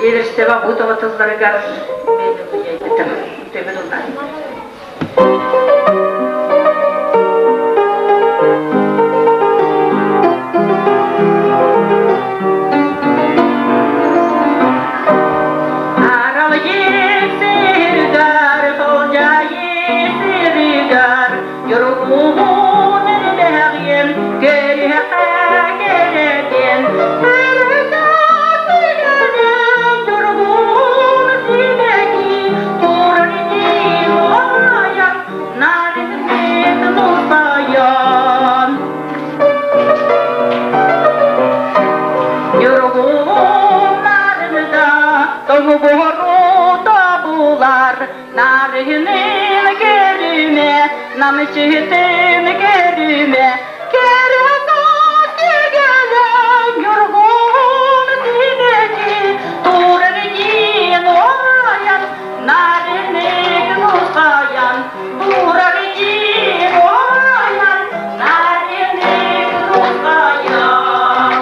Эверстева Бутова тылларыгар төбө Намчытын көрүмэ, кэрэ тигэлэн ньургун сибэки турар диэн орайан, нарынык нусайан, турар диэн орайан, нарынык нусайан.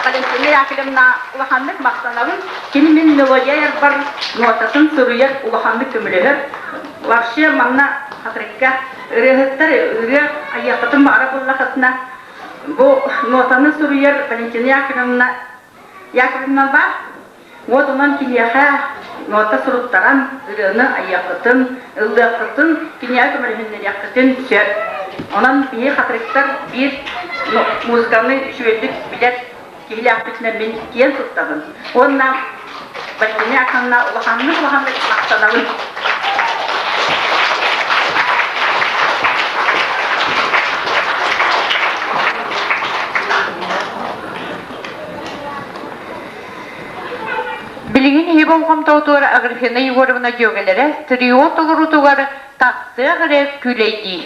Валентина Яковлевна улаханнык махтанабын. Кини мин мелодия айарбар нуотатын суруйар, улаханнык көмөлөһөр. Вообще манна Хатырыкка ырыаһыттар ырыа айыаххытын баҕара буоллахытына бу нотаны суруйар Валентина Яковлевна Яковлевна баар. Вот онон киниэхэ нота суруттаран ырыаны айыаххытын, ыллыаххытын, киниэхэ көмөлөһүннэриэххитин сөп. Онон биһи хатырыктар биир музыканы үчүгэйдик билэр киһилээхпитинэн мин киэн туттабын. Уонна Валентина Яковлевна улаханнык улаханнык махтанабын. Билигин иһи болҕомтоотугар Аграфена Егоровна дьүөгэлэрэ трио толоруутугар тахсыах эрэ күүлэйдиир.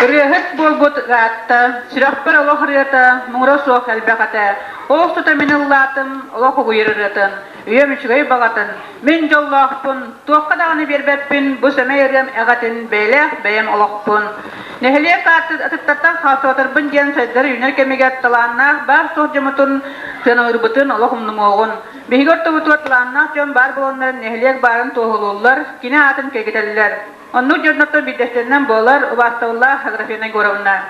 Ырыаһыт буолбут ыраатта, сүрэхпэр олох ырыата муҥура суох элбэх этэ. Ол тута мин ыллаатым олох угуйар ырыатын, үйэм үчүгэй баҕатын, Мин дьоллоохпун, туохха даҕаны биэрбэппин, бу сэмэй ырыам эҕэтин, бэйэлээх бэйэм олохпун. Нэһилиэк атыттартан хаалсыбатарбын диэн сайдар үүнэр кэмигэр талааннаах баар-суох дьоммутун сыаналыырбытын олох умнумуоҕун. Биһиги ортобутугар талааннаах дьон баар буоланнар нэһилиэк баарын туоһулууллар, кини аатын кэйгэтэллэр. Оннук дьоннортон биирдэстэринэн буолар убаастабыллаах Аграфена Егоровна.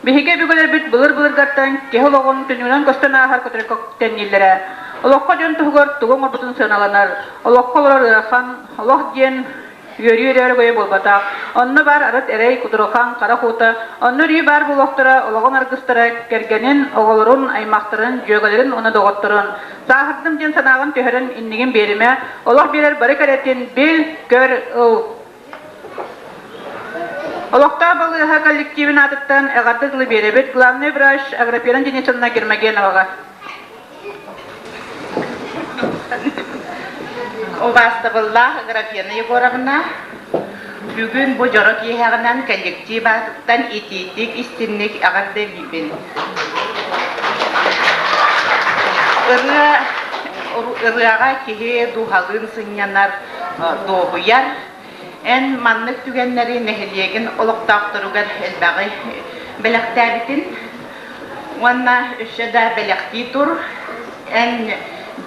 Биһиги өбүгэлэрбит былыр-былыргаттан киһи олоҕун түннүгүнэн көстөн ааһар көтөргө тэннииллэрэ. Олоххо дьон туһугар тугу оҥорбутун сыаналанар. Олоххо олорор ыарахан, олох диэн үөрүү эрэ өрөгөйө буолбатах. Онно баар арыт эрэй, кутурухан, хара хуута, онно өрүү баар буолуохтара олоҕун аргыстара, кэргэнин, оҕолорун, аймахтарын, дьүөгэлэрин уонна доҕотторун. Сааһырдым диэн санааҕын түһэрэн иннигин биэримэ, олох биэрэр бары кэрэтин бил, көр, ыл. Олохтоох балыыһа коллективын аатыттан эҕэрдэ тылы биэрэбит главный врач Аграфена Денисовна Гермогеноваҕа. Убаастабыллаах Аграфена Егоровна, бүгүн бу дьоро киэһэҕинэн коллектив аатыттан итиитик, истинник эҕэрдэлиибин. Ырыа ырыаҕа киһи дууһалыын сынньанар, дуоһуйар. Эн маннык түгэннэри нэһилиэгин олохтоохторугар элбэҕи бэлэхтээбитин уонна өссө да бэлэхтии тур. Эн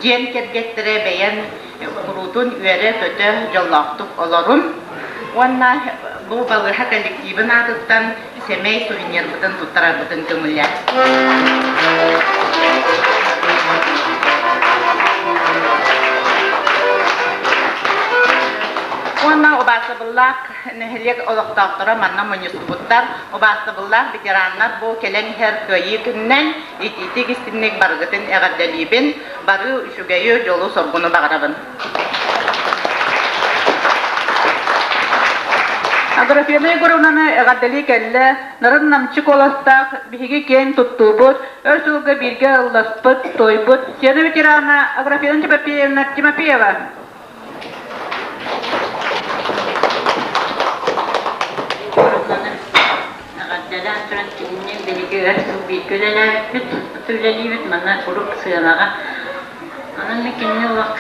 дьиэн кэргэттэрэ бэйэн куруутун үөрэ-көтө дьоллоохтук олорун уонна бу балыыһа коллективын аатыттан сэмэй сувенирбытын туттарарбытын көҥүллээ. Уонна убаастабыллаах Убаастабыллаах нэһилиэк олохтоохторо манна мунньустубуттар. Убаастабыллаах ветераннар бу кэлэн иһэр кыайыы күнүнэн итиитик истиҥник барыгытын эҕэрдэлиибин, бары үчүгэйи, дьолу-соргуну баҕарабын. Аграфена Егоровнаны эҕэрдэлии кэллэ, нарын намчы куоластаах биһиги киэн туттуубут, өр сылга бииргэ ылласпыт, туойбут сцена ветерана Аграфена Тимофеевна Тимофеева. Эҕэрдэлээн туран кинини биһиги өр сыл бииргэ үлэлээбиппит, үлэлиибит манна куруук сыанаҕа. Онон мин кинини олох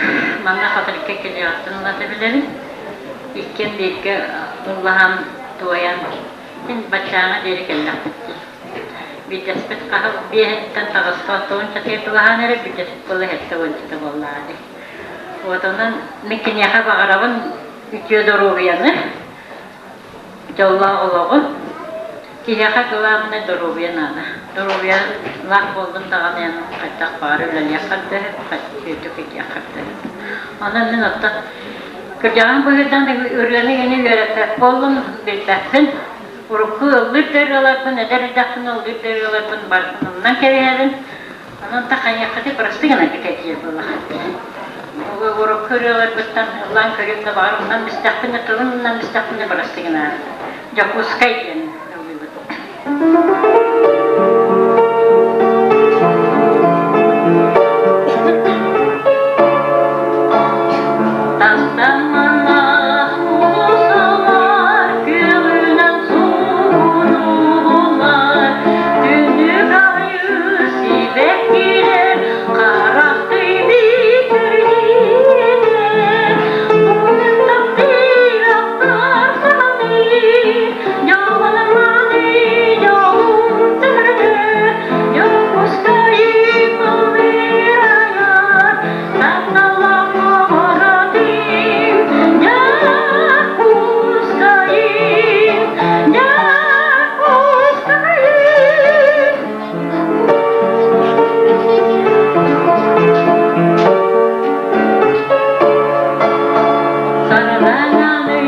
манна Хатырыкка кэлиэҕиттэн ылата билэбин. Иккиэн бииргэ ыллаһан, туойан, син баччааҥҥа диэри кэллэхпит дии. Биирдэспит хаһыс биэһиттэн таҕыста оттуон чатыгар тулаһан эрэ, биирдэспит буолла сэттэ уончата буоллаҕа дии. Вот онон мин киниэхэ баҕарабын үтүө доруобуйаны, дьоллоох олоҕу. Киһиэхэ главное доруобуйа наада. Доруобуйалаах буоллун даҕаны эн хайдах баҕар үлэлиэххэр да сөп, үтүөтүк итиэххэр да сөп. Онон мин оттон кырдьаҕаҥ быһыытынан ырыаны ини үөрэппэт буоллум, билбэппин. Урукку ыллыыр да ырыаларбын, эдэр эрдэхпинэ ыллыыр да ырыаларбын барытын умнан кэбиһэбин. Онон та хайыаххытый бырастыы гынан кэтэһиэ буоллаххыт. Урукку ырыаларбыттан ыллаан көрүөм да баҕар умнан истэхпинэ, тылын умнан истэхпинэ бырастыы гынаары. Дьокуускай диэн ыллыыбыт. Тастамманах уулуссалар күөҕүнэн суугунууллар, Түннүк айы сибэккилэр харахтыы биитэрдиилэр. Муннун таптыыр ахтар саҕалыы, дьоллонор дьолум төрдө, Дьокуускайым ыллыыр айар, тапталлаах куоратым, Дьокуускайым, Дьокуускайым. Сардаҥаны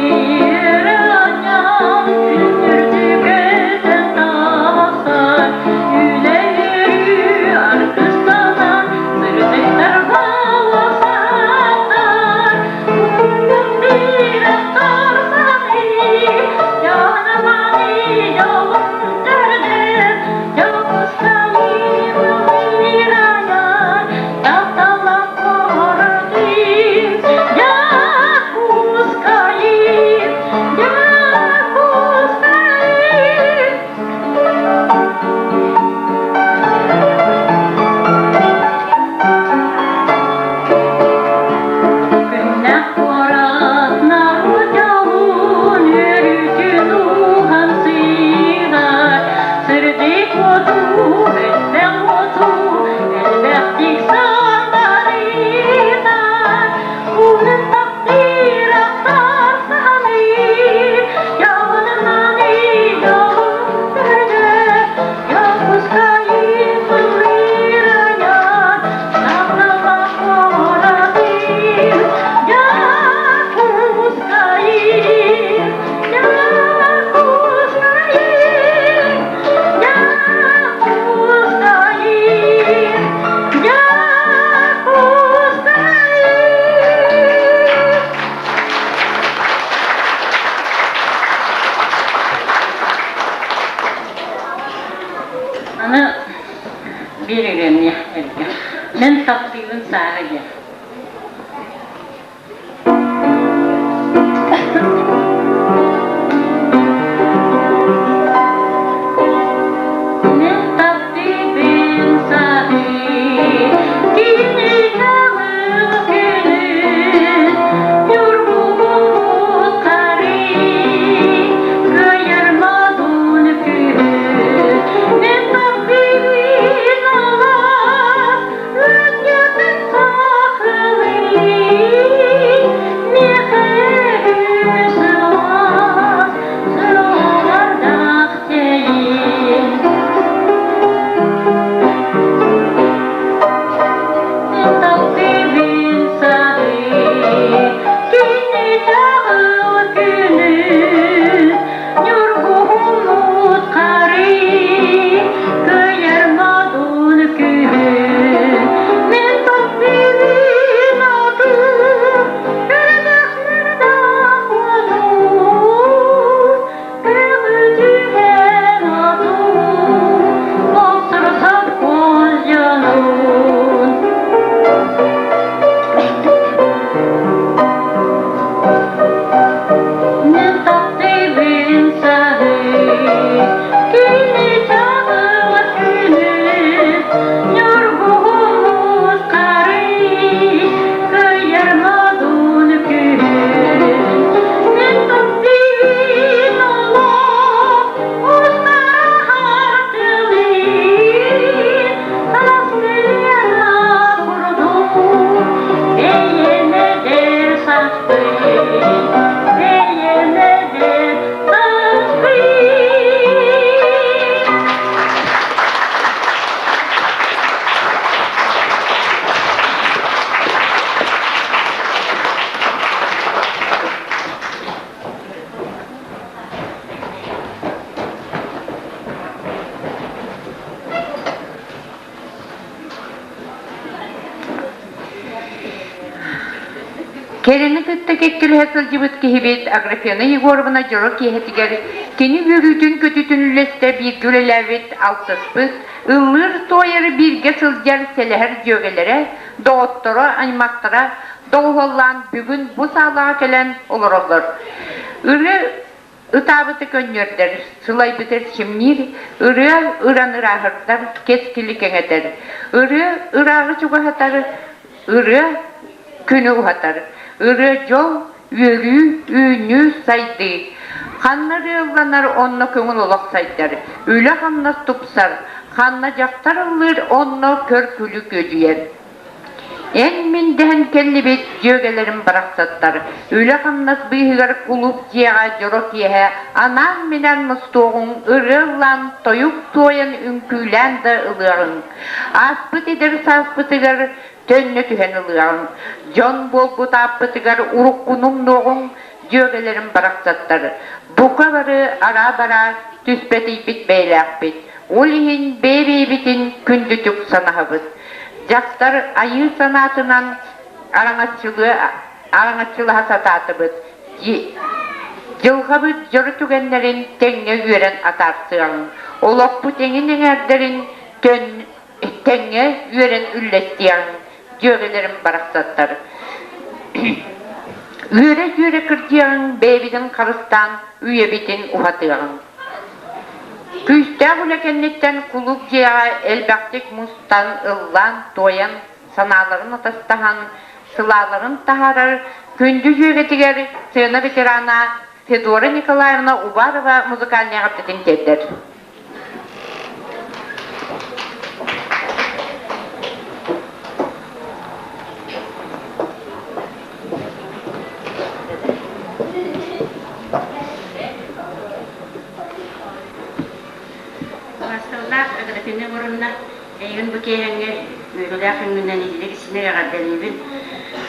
үөрэ-анньан күн үрдүгүттэн тахсар, үлэ-үөрүү аргыстанан сырдыктар балысаттар. Күнүм биир сарсыҥҥы, дьоһунаманы дьолум төрдө, Дьокуускайым ыллыыр-айар, тапталлаах куоратым, Дьокуускайым, Дьокуускайым. Күннэх куорат норуот дьолун үөрүүтүн уһансыйар, Сырдык уоту, элбэх уоту, элбэхтик сардарыытар, Уунун таптыыр ахтар саһалыы, Дьолунан дьолун төрдө, Дьокуускайым ыллыыр айан, Тапталлаах куоратым, Дьокуускайым, Дьокуускайым, Дьокуускайым, Дьокуускайым. Аны биир ырыаны эргэ. Мин таптыыбын сааһы диэн. Мин таптыыбын сааһы, кини көҥүл күнүн, ньургуһун хары, кыайар модун күһүн. Мин таптыыбын алаас, Кэрэни кытта кэккэлэһэ сылдьыбыт киһибит Аграфена Егоровна дьоро киэһэтигэр кини үөрүүтүн-көтүүтүн үллэстэ бииргэ үлэлээбит, алтыспыт, ыллыыр-туойар бииргэ сылдьар сэлэһэр дьүөгэлэрэ, доҕотторо, аймахтара доҕуһуоллаан бүгүн бу саалаҕа кэлэн олороллор. Ырыа ытаабыты көнньүөрдэр, сылайбыты эрчимниир, ырыа ыран ырааһырдар, кэскили кэҥэтэр, ырыа ырааҕы чугаһатар, ырыа күнү уһатар, ырыа дьол, үөрүү, үүнүү, сайдыы. Ханна ырыалланар, онно көҥүл олох сайдар, үлэ-хамнас тупсар, ханна дьахтар ыллыыр, онно көр-күлүү күөдьүйэр. Эн-мин дэһэн кэллибит дьүөгэлэрим барахсаттар, үлэ-хамнас быыһыгар кулууп дьиэҕэ дьоро киэһэ анаан-минээн мустуоҕуҥ, ырыа ыллаан, тойук туойан, үҥкүүлээн да ылыаҕыҥ. Ааспыт эдэр сааспытыгар төннө түһэн ылыаҕыҥ. Дьон буолбут ааппытыгар уруккуну умнуоҕуҥ, дьүөгэлэрим барахсаттар. Бука бары араа-бараа түспэтийбит бэйэлээхпит. Ол иһин бэйэ-бэйэбитин күндүтүк санаһабыт. Дьахтар айыы санаатынан араҥаччылыа араҥаччылаһа сатаатыбыт. Дьылҕабыт дьоро түгэннэрин тэҥҥэ үөрэн атаарсыаҕыҥ. Олохпут эҥин эҥээрдэрин тэҥҥэ үөрэн үллэстиэҕиҥ, дьүөгэлэрим барахсаттар. Үөрэ-дьүөрэ кырдьыаҕыҥ, бэйэбитин харыстаан үйэбитин уһатыаҕыҥ. Күүстээх үлэ кэнниттэн кулууп дьиэҕэ элбэхтик мустан, ыллаан, туойан, санааларын атастаһан, сылааларын таһаарар күндү дьүөгэтигэр сцена ветерана Федора Николаевна Уварова музыкальнай эҕэрдэтин тиэрдэр. Басталлаах Аграфена Егоровна, эйигин бу киэһэҥҥэ үөрүүлээх үҥҥүнэн иһилик исинэр эҕэрдэлиибин.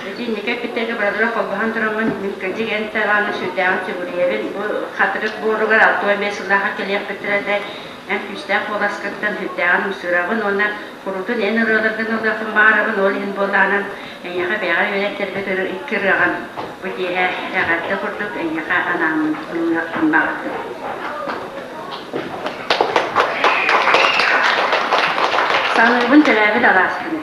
Ити инники эппиттэргэ барылара холбоһон тураммын, мин кырдьык эн талааны сүрдээҕин сүгүрүйэбин. Бу хатырык буоругар 65 сыллаахха кэлиэхпиттэрэ да эн күүстээх куоласкыттан сүрдээҕин ымсыырабын уонна курутун эн ырыаларгын ылыахпын баҕарабын, ол иһин буоллаҕынан эйиэхэ бэйэҕэр үөрэттэрбит икки ырыаҕын бу киэһэ эҕэрдэ курдук эйиэхэ анааммын ыллыахпын баҕардым. Саныыбын төрөөбүт алааспын.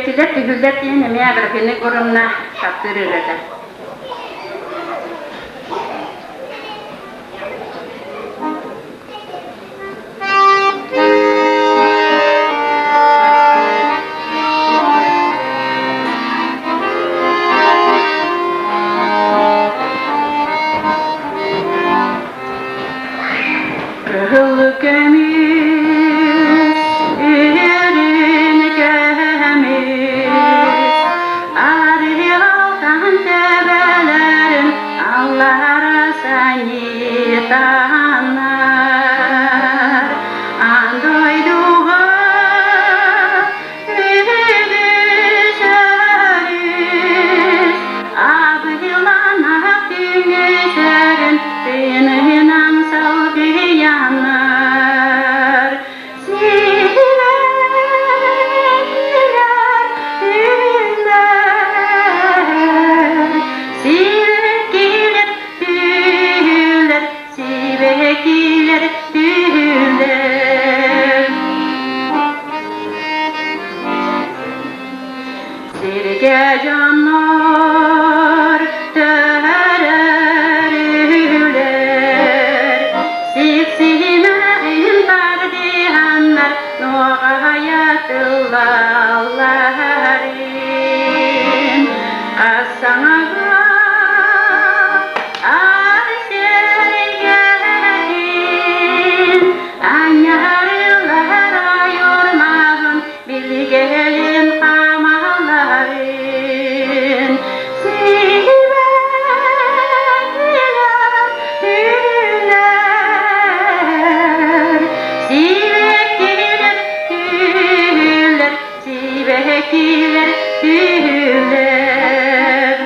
Сибэккилэр түһүүллэр диэн эмиэ Аграфена Егоровна таптыыр ырыата. Кыһыл көмүс үрүн көмүс арыалтан төбөлөрүн аллара санитаннар аан дойдуга үгүс өрүс Абыйланах түҥүсэрин тыынынан салгыйаннар. Сирэкилэр түллэр, сирэкилэр түллэр, сибэкилэр түллэр. Сиргэ дьоннор төһөрөр үһүлэр, Сиксиһимэҕин тардыһаннар нуоҕайа тыллалларын. Хас саҥаҕа аар сэргэтин, Анньарыллар ойурмаҕын Билгэлин хаамалларын сибэккилэр түллэр, сибэккилэр түллэр, сибэккилэр түллэр.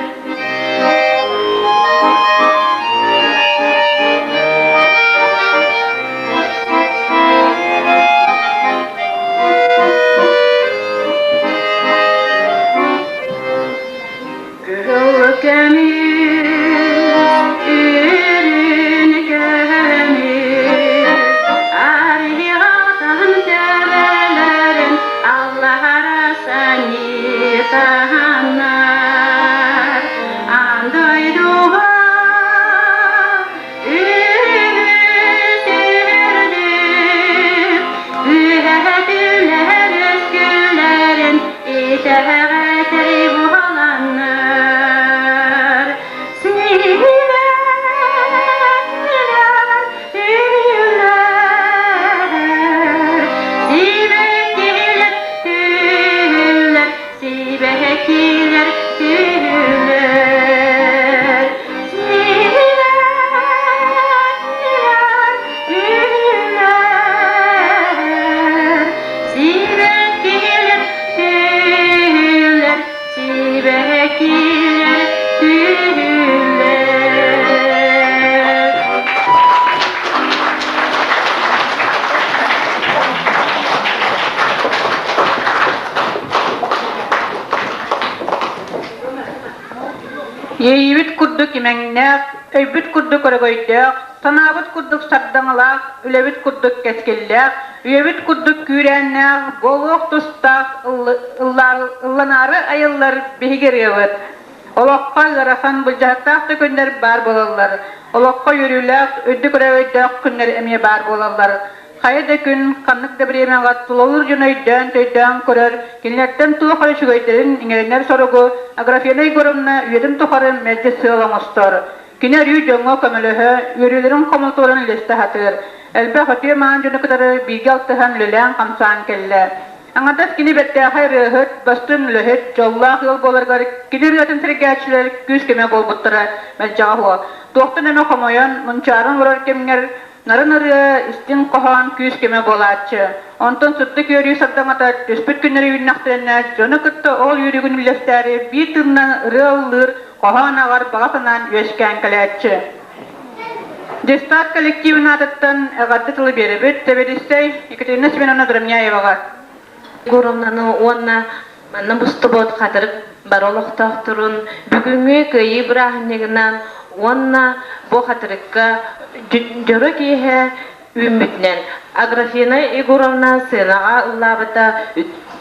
Кыһыл көмүс, үрүн көмүс, арыйаҕын төбөлөрүн аллара санитаннар. Аан дойдуга Үһэтүлэр өскүлэрин итэҕэтэр буоланнар. Сибэккилэр түллэр, сибэккилэр түллэр, сибэккилэр түллэр. Сибэккилэр түллэр, сибэккилэр түллэр. Иэйиибит курдук имэҥнээх, өйбүт курдук өрөгөйдөөх, санаабыт курдук сардаҥалаах, үлэбит курдук кэскиллээх, үйэбит курдук күүрээннээх, буолуох тустаах ылланаары айыллар биһиги ырыабыт. Олоххо ыарахан, былдьаһыктаах да күннэр баар буолаллар. Олоххо үөрүүлээх, үрдүк өрөгөйдөөх күннэр эмиэ баар буолаллар. Хайа да күн, ханнык да бириэмэҕэ тулалыыр дьону өйдөөн-төйдөөн көрөр, кинилэртэн туох эрэ үчүгэйдэрин иҥэринэр соругу Аграфена Егоровна үйэтин тухары мэлдьи сыал оҥостор. Кини өрүү дьоҥҥо көмөлөһө, үөрүүлэрин хомолтолорун үллэстэ сатыыр. Элбэх үтүө-мааны дьону кытары бииргэ алтыһан үлэлээн-хамсаан кэллэ. Аҥардас кини бэртээхэй ырыаһыт, бастыҥ үлэһит, дьоллоох ыал буоларыгар кини ырыатын сэргээччилэр күүс-көмө буолбуттара мэлдьэҕэ уһуо. Туохтан эмэ хомойон, мунчааран олорор кэмҥэр Нарын ырыа, истиҥ хоһоон күүс-көмө буолааччы. Онтон сырдык үөрүү сардаҥата түспүт күннэри үүннэхтэринэ, дьону кытта ол үөрүүгүн үллэстээри биир тыынынан ырыа ыллыыр, хоһоон ааҕар баҕа санаан үөскээн кэлээччи. Дьыстаат коллективын аатыттан эҕэрдэ тылы биэрэбит Тэбэдиссэй Екатерина Семеновна Дромняеваҕа. Егоровнаны уонна манна мустубут хатырык бары олохтоохторун бүгүҥҥү Кыайыы бырааһынньыгынан уонна бу хатырыкка дьоро киэһэ үүммүтүнэн Аграфена Егоровна сценаҕа ыллаабыта.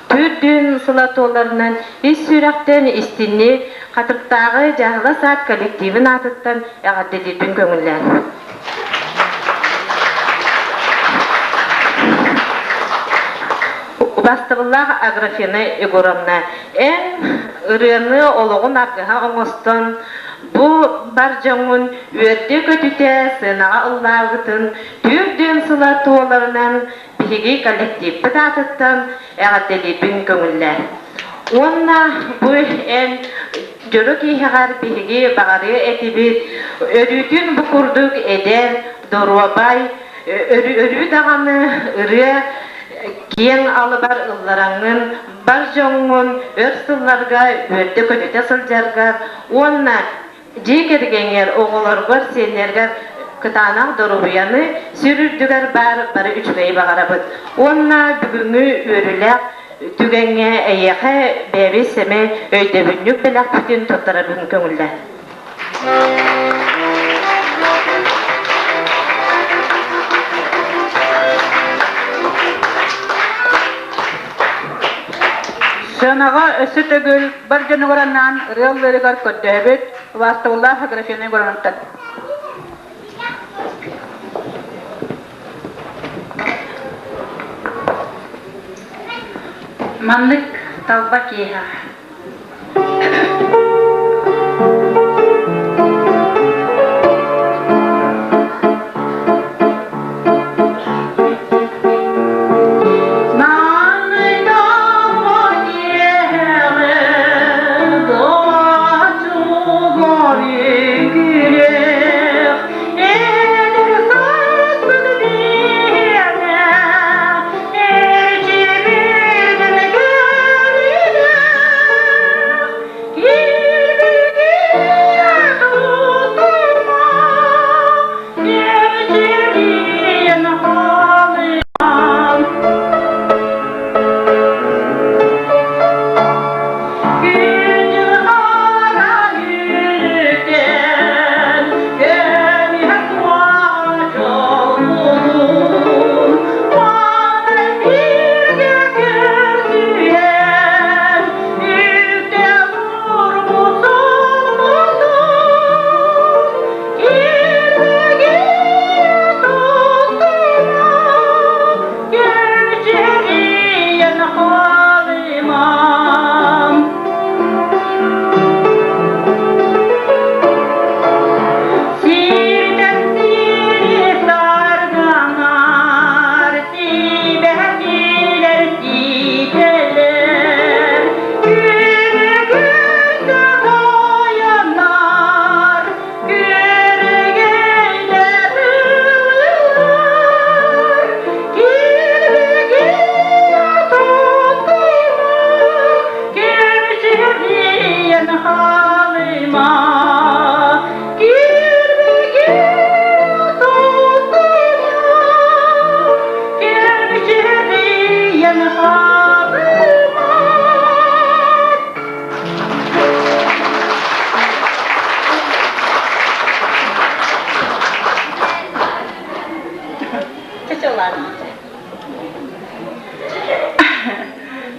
Түрдүн сыла туоларынан ис сүрэхтэн истинник Хатырыктааҕы дьааһыла саад коллективын аатыттан эҕэрдэлиирбин көҥүллээн. Убастабыллаах Аграфена Егоровна, эн ырыаны олоҕун аргыһа оҥостон, бу бар дьоҥҥун үөрдэ-көтүтэ сыанаҕа ыллаабытын түрдүн сыла туоларынан биһиги коллективпыт аатыттан эҕэрдэлиирбин көҥүллээ. Уонна бу эн дьоро киэһэҕэр биһиги баҕарыа этибит, өрүүтүн бу курдук эдэр, доруобай, өрүү даҕаны ырыа киэҥ алыбар ыллараҥҥын, бар дьоҥҥун өр сылларга үөрдэ-көтүтэ сылдьаргар уонна Дьиэ кэргэҥҥэр, оҕолоргор, сиэннэргэр кытаанах доруобуйаны, сир үрдүгэр баар бары үчүгэйи баҕарабыт. Уонна бүгүҥҥү үөрүүлээх түгэҥҥэ эйиэхэ бэйэбит сэмэй өйдөбүнньүк бэлэхпитин туттарабын көҥүллээ. Сыанаҕа өссө төгүл бар дьонугар анаан ырыа ыллыырыгар көрдөһөбүт убаастабыллаах Аграфена Егоровнаттан. Маннык талба киэһэ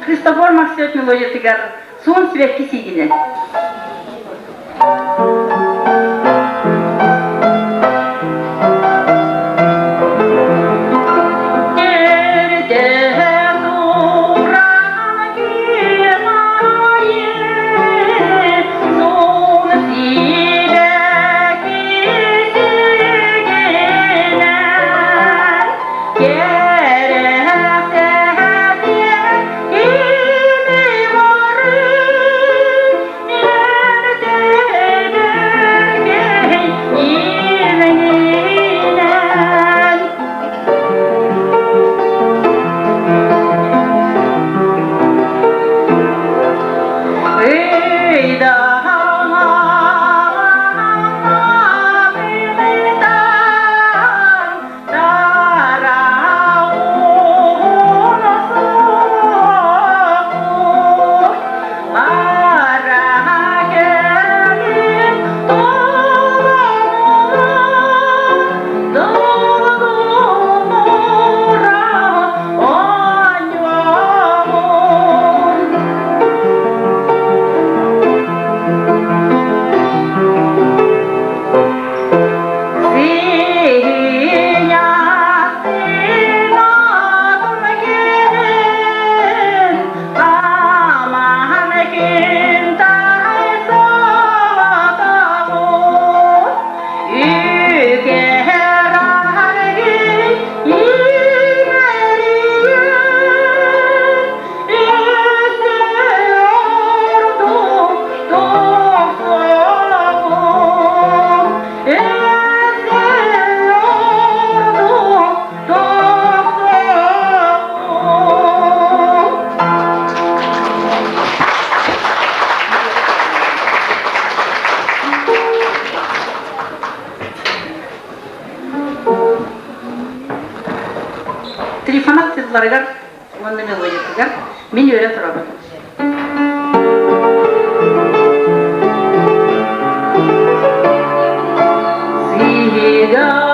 Христофор Максимов мелодиятыгар Суон сибэкки сиигинэн. Трифонов тылларыгар уонна мелодиятыгар мин үөрэ турабын. Сиһига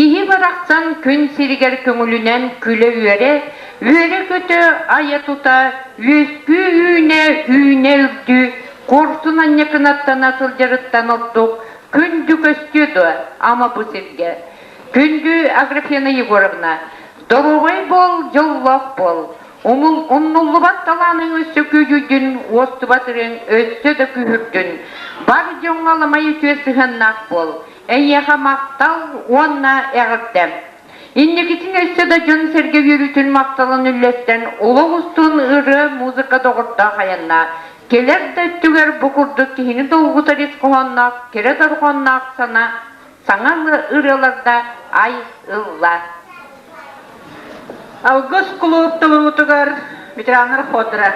Киһи барахсан күн сиригэр көҥүлүнэн күлэ-үөрэ, үөрэ-көтө айа-тута, үөскүү үүнэ, үүнэ үрдүү, куорсун анньакынаттана сылдьарыттан ордук күндү көстүө дуо, ама бу сиргэ. Күндү Аграфена Егоровна, доруобай буол, дьоллоох буол. Умнуллубат талааныҥ өссө күүһүрдүн, уостубат ырыаҥ өссө да күүһүрдүн. Бар дьоҥҥо аламай үтүө сыһыаннаах буол. Эйиэхэ махтал уонна эҕэрдэ. Инникитин өссө да дьон-сэргэ үөрүүтүн махталын үллэстэн, олох устун ырыа, музыка доҕордоох айаннаа. Кэлэр да өттүгэр бу курдук киһини долгутар ис хоһоонноох, кэрэ дорҕоонноох сана, саҥа ырыаларда ай ылла. Алгыс кулууп толоруутугар ветераннар ходра.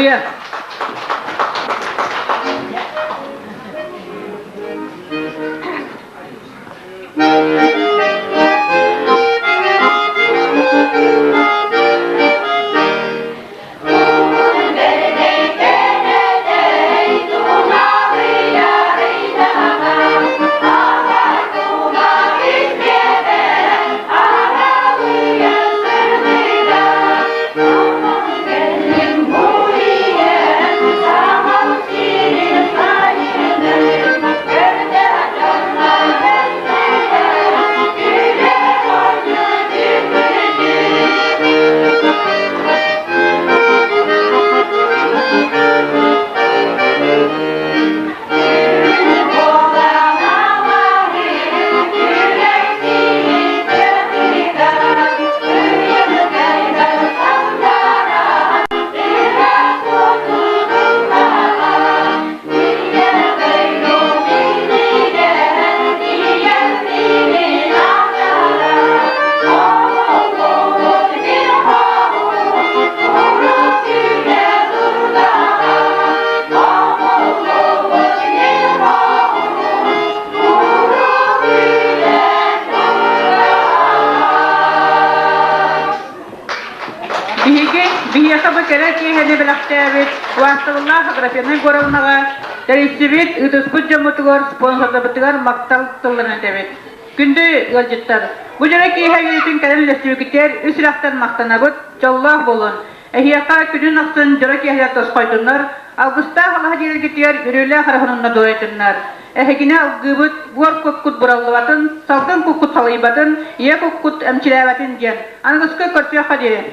Ырыа. Биһиги биһиэхэ бу кэрэ киэһэни бэлэхтээбит убаастабыллаах Аграфена Егоровнаҕа тэрийсибит, ыытыспыт дьоммутугар, спонсордарбытыгар махтал тылларын этэбит. Күндү ыалдьыттар, бу дьоро киэһэ үөрүүтүн кэлэн үлэстибиккитигэр үс сүрэхтэн махтанабыт, дьоллоох буолун! Эһиэхэ күнүн ахсын дьоро киэһэлэр тосхойдуннар, алгыстаах алаһа диэргитигэр үрүүлээх эрэ дуойдуннар. Эһигини алгыыбыт, буор куккут бураллыбатын, салгын куккут салыйбатын, ийэ куккут эмчилээбэтин диэн. Аныгыскы көрсүөххэ диэри.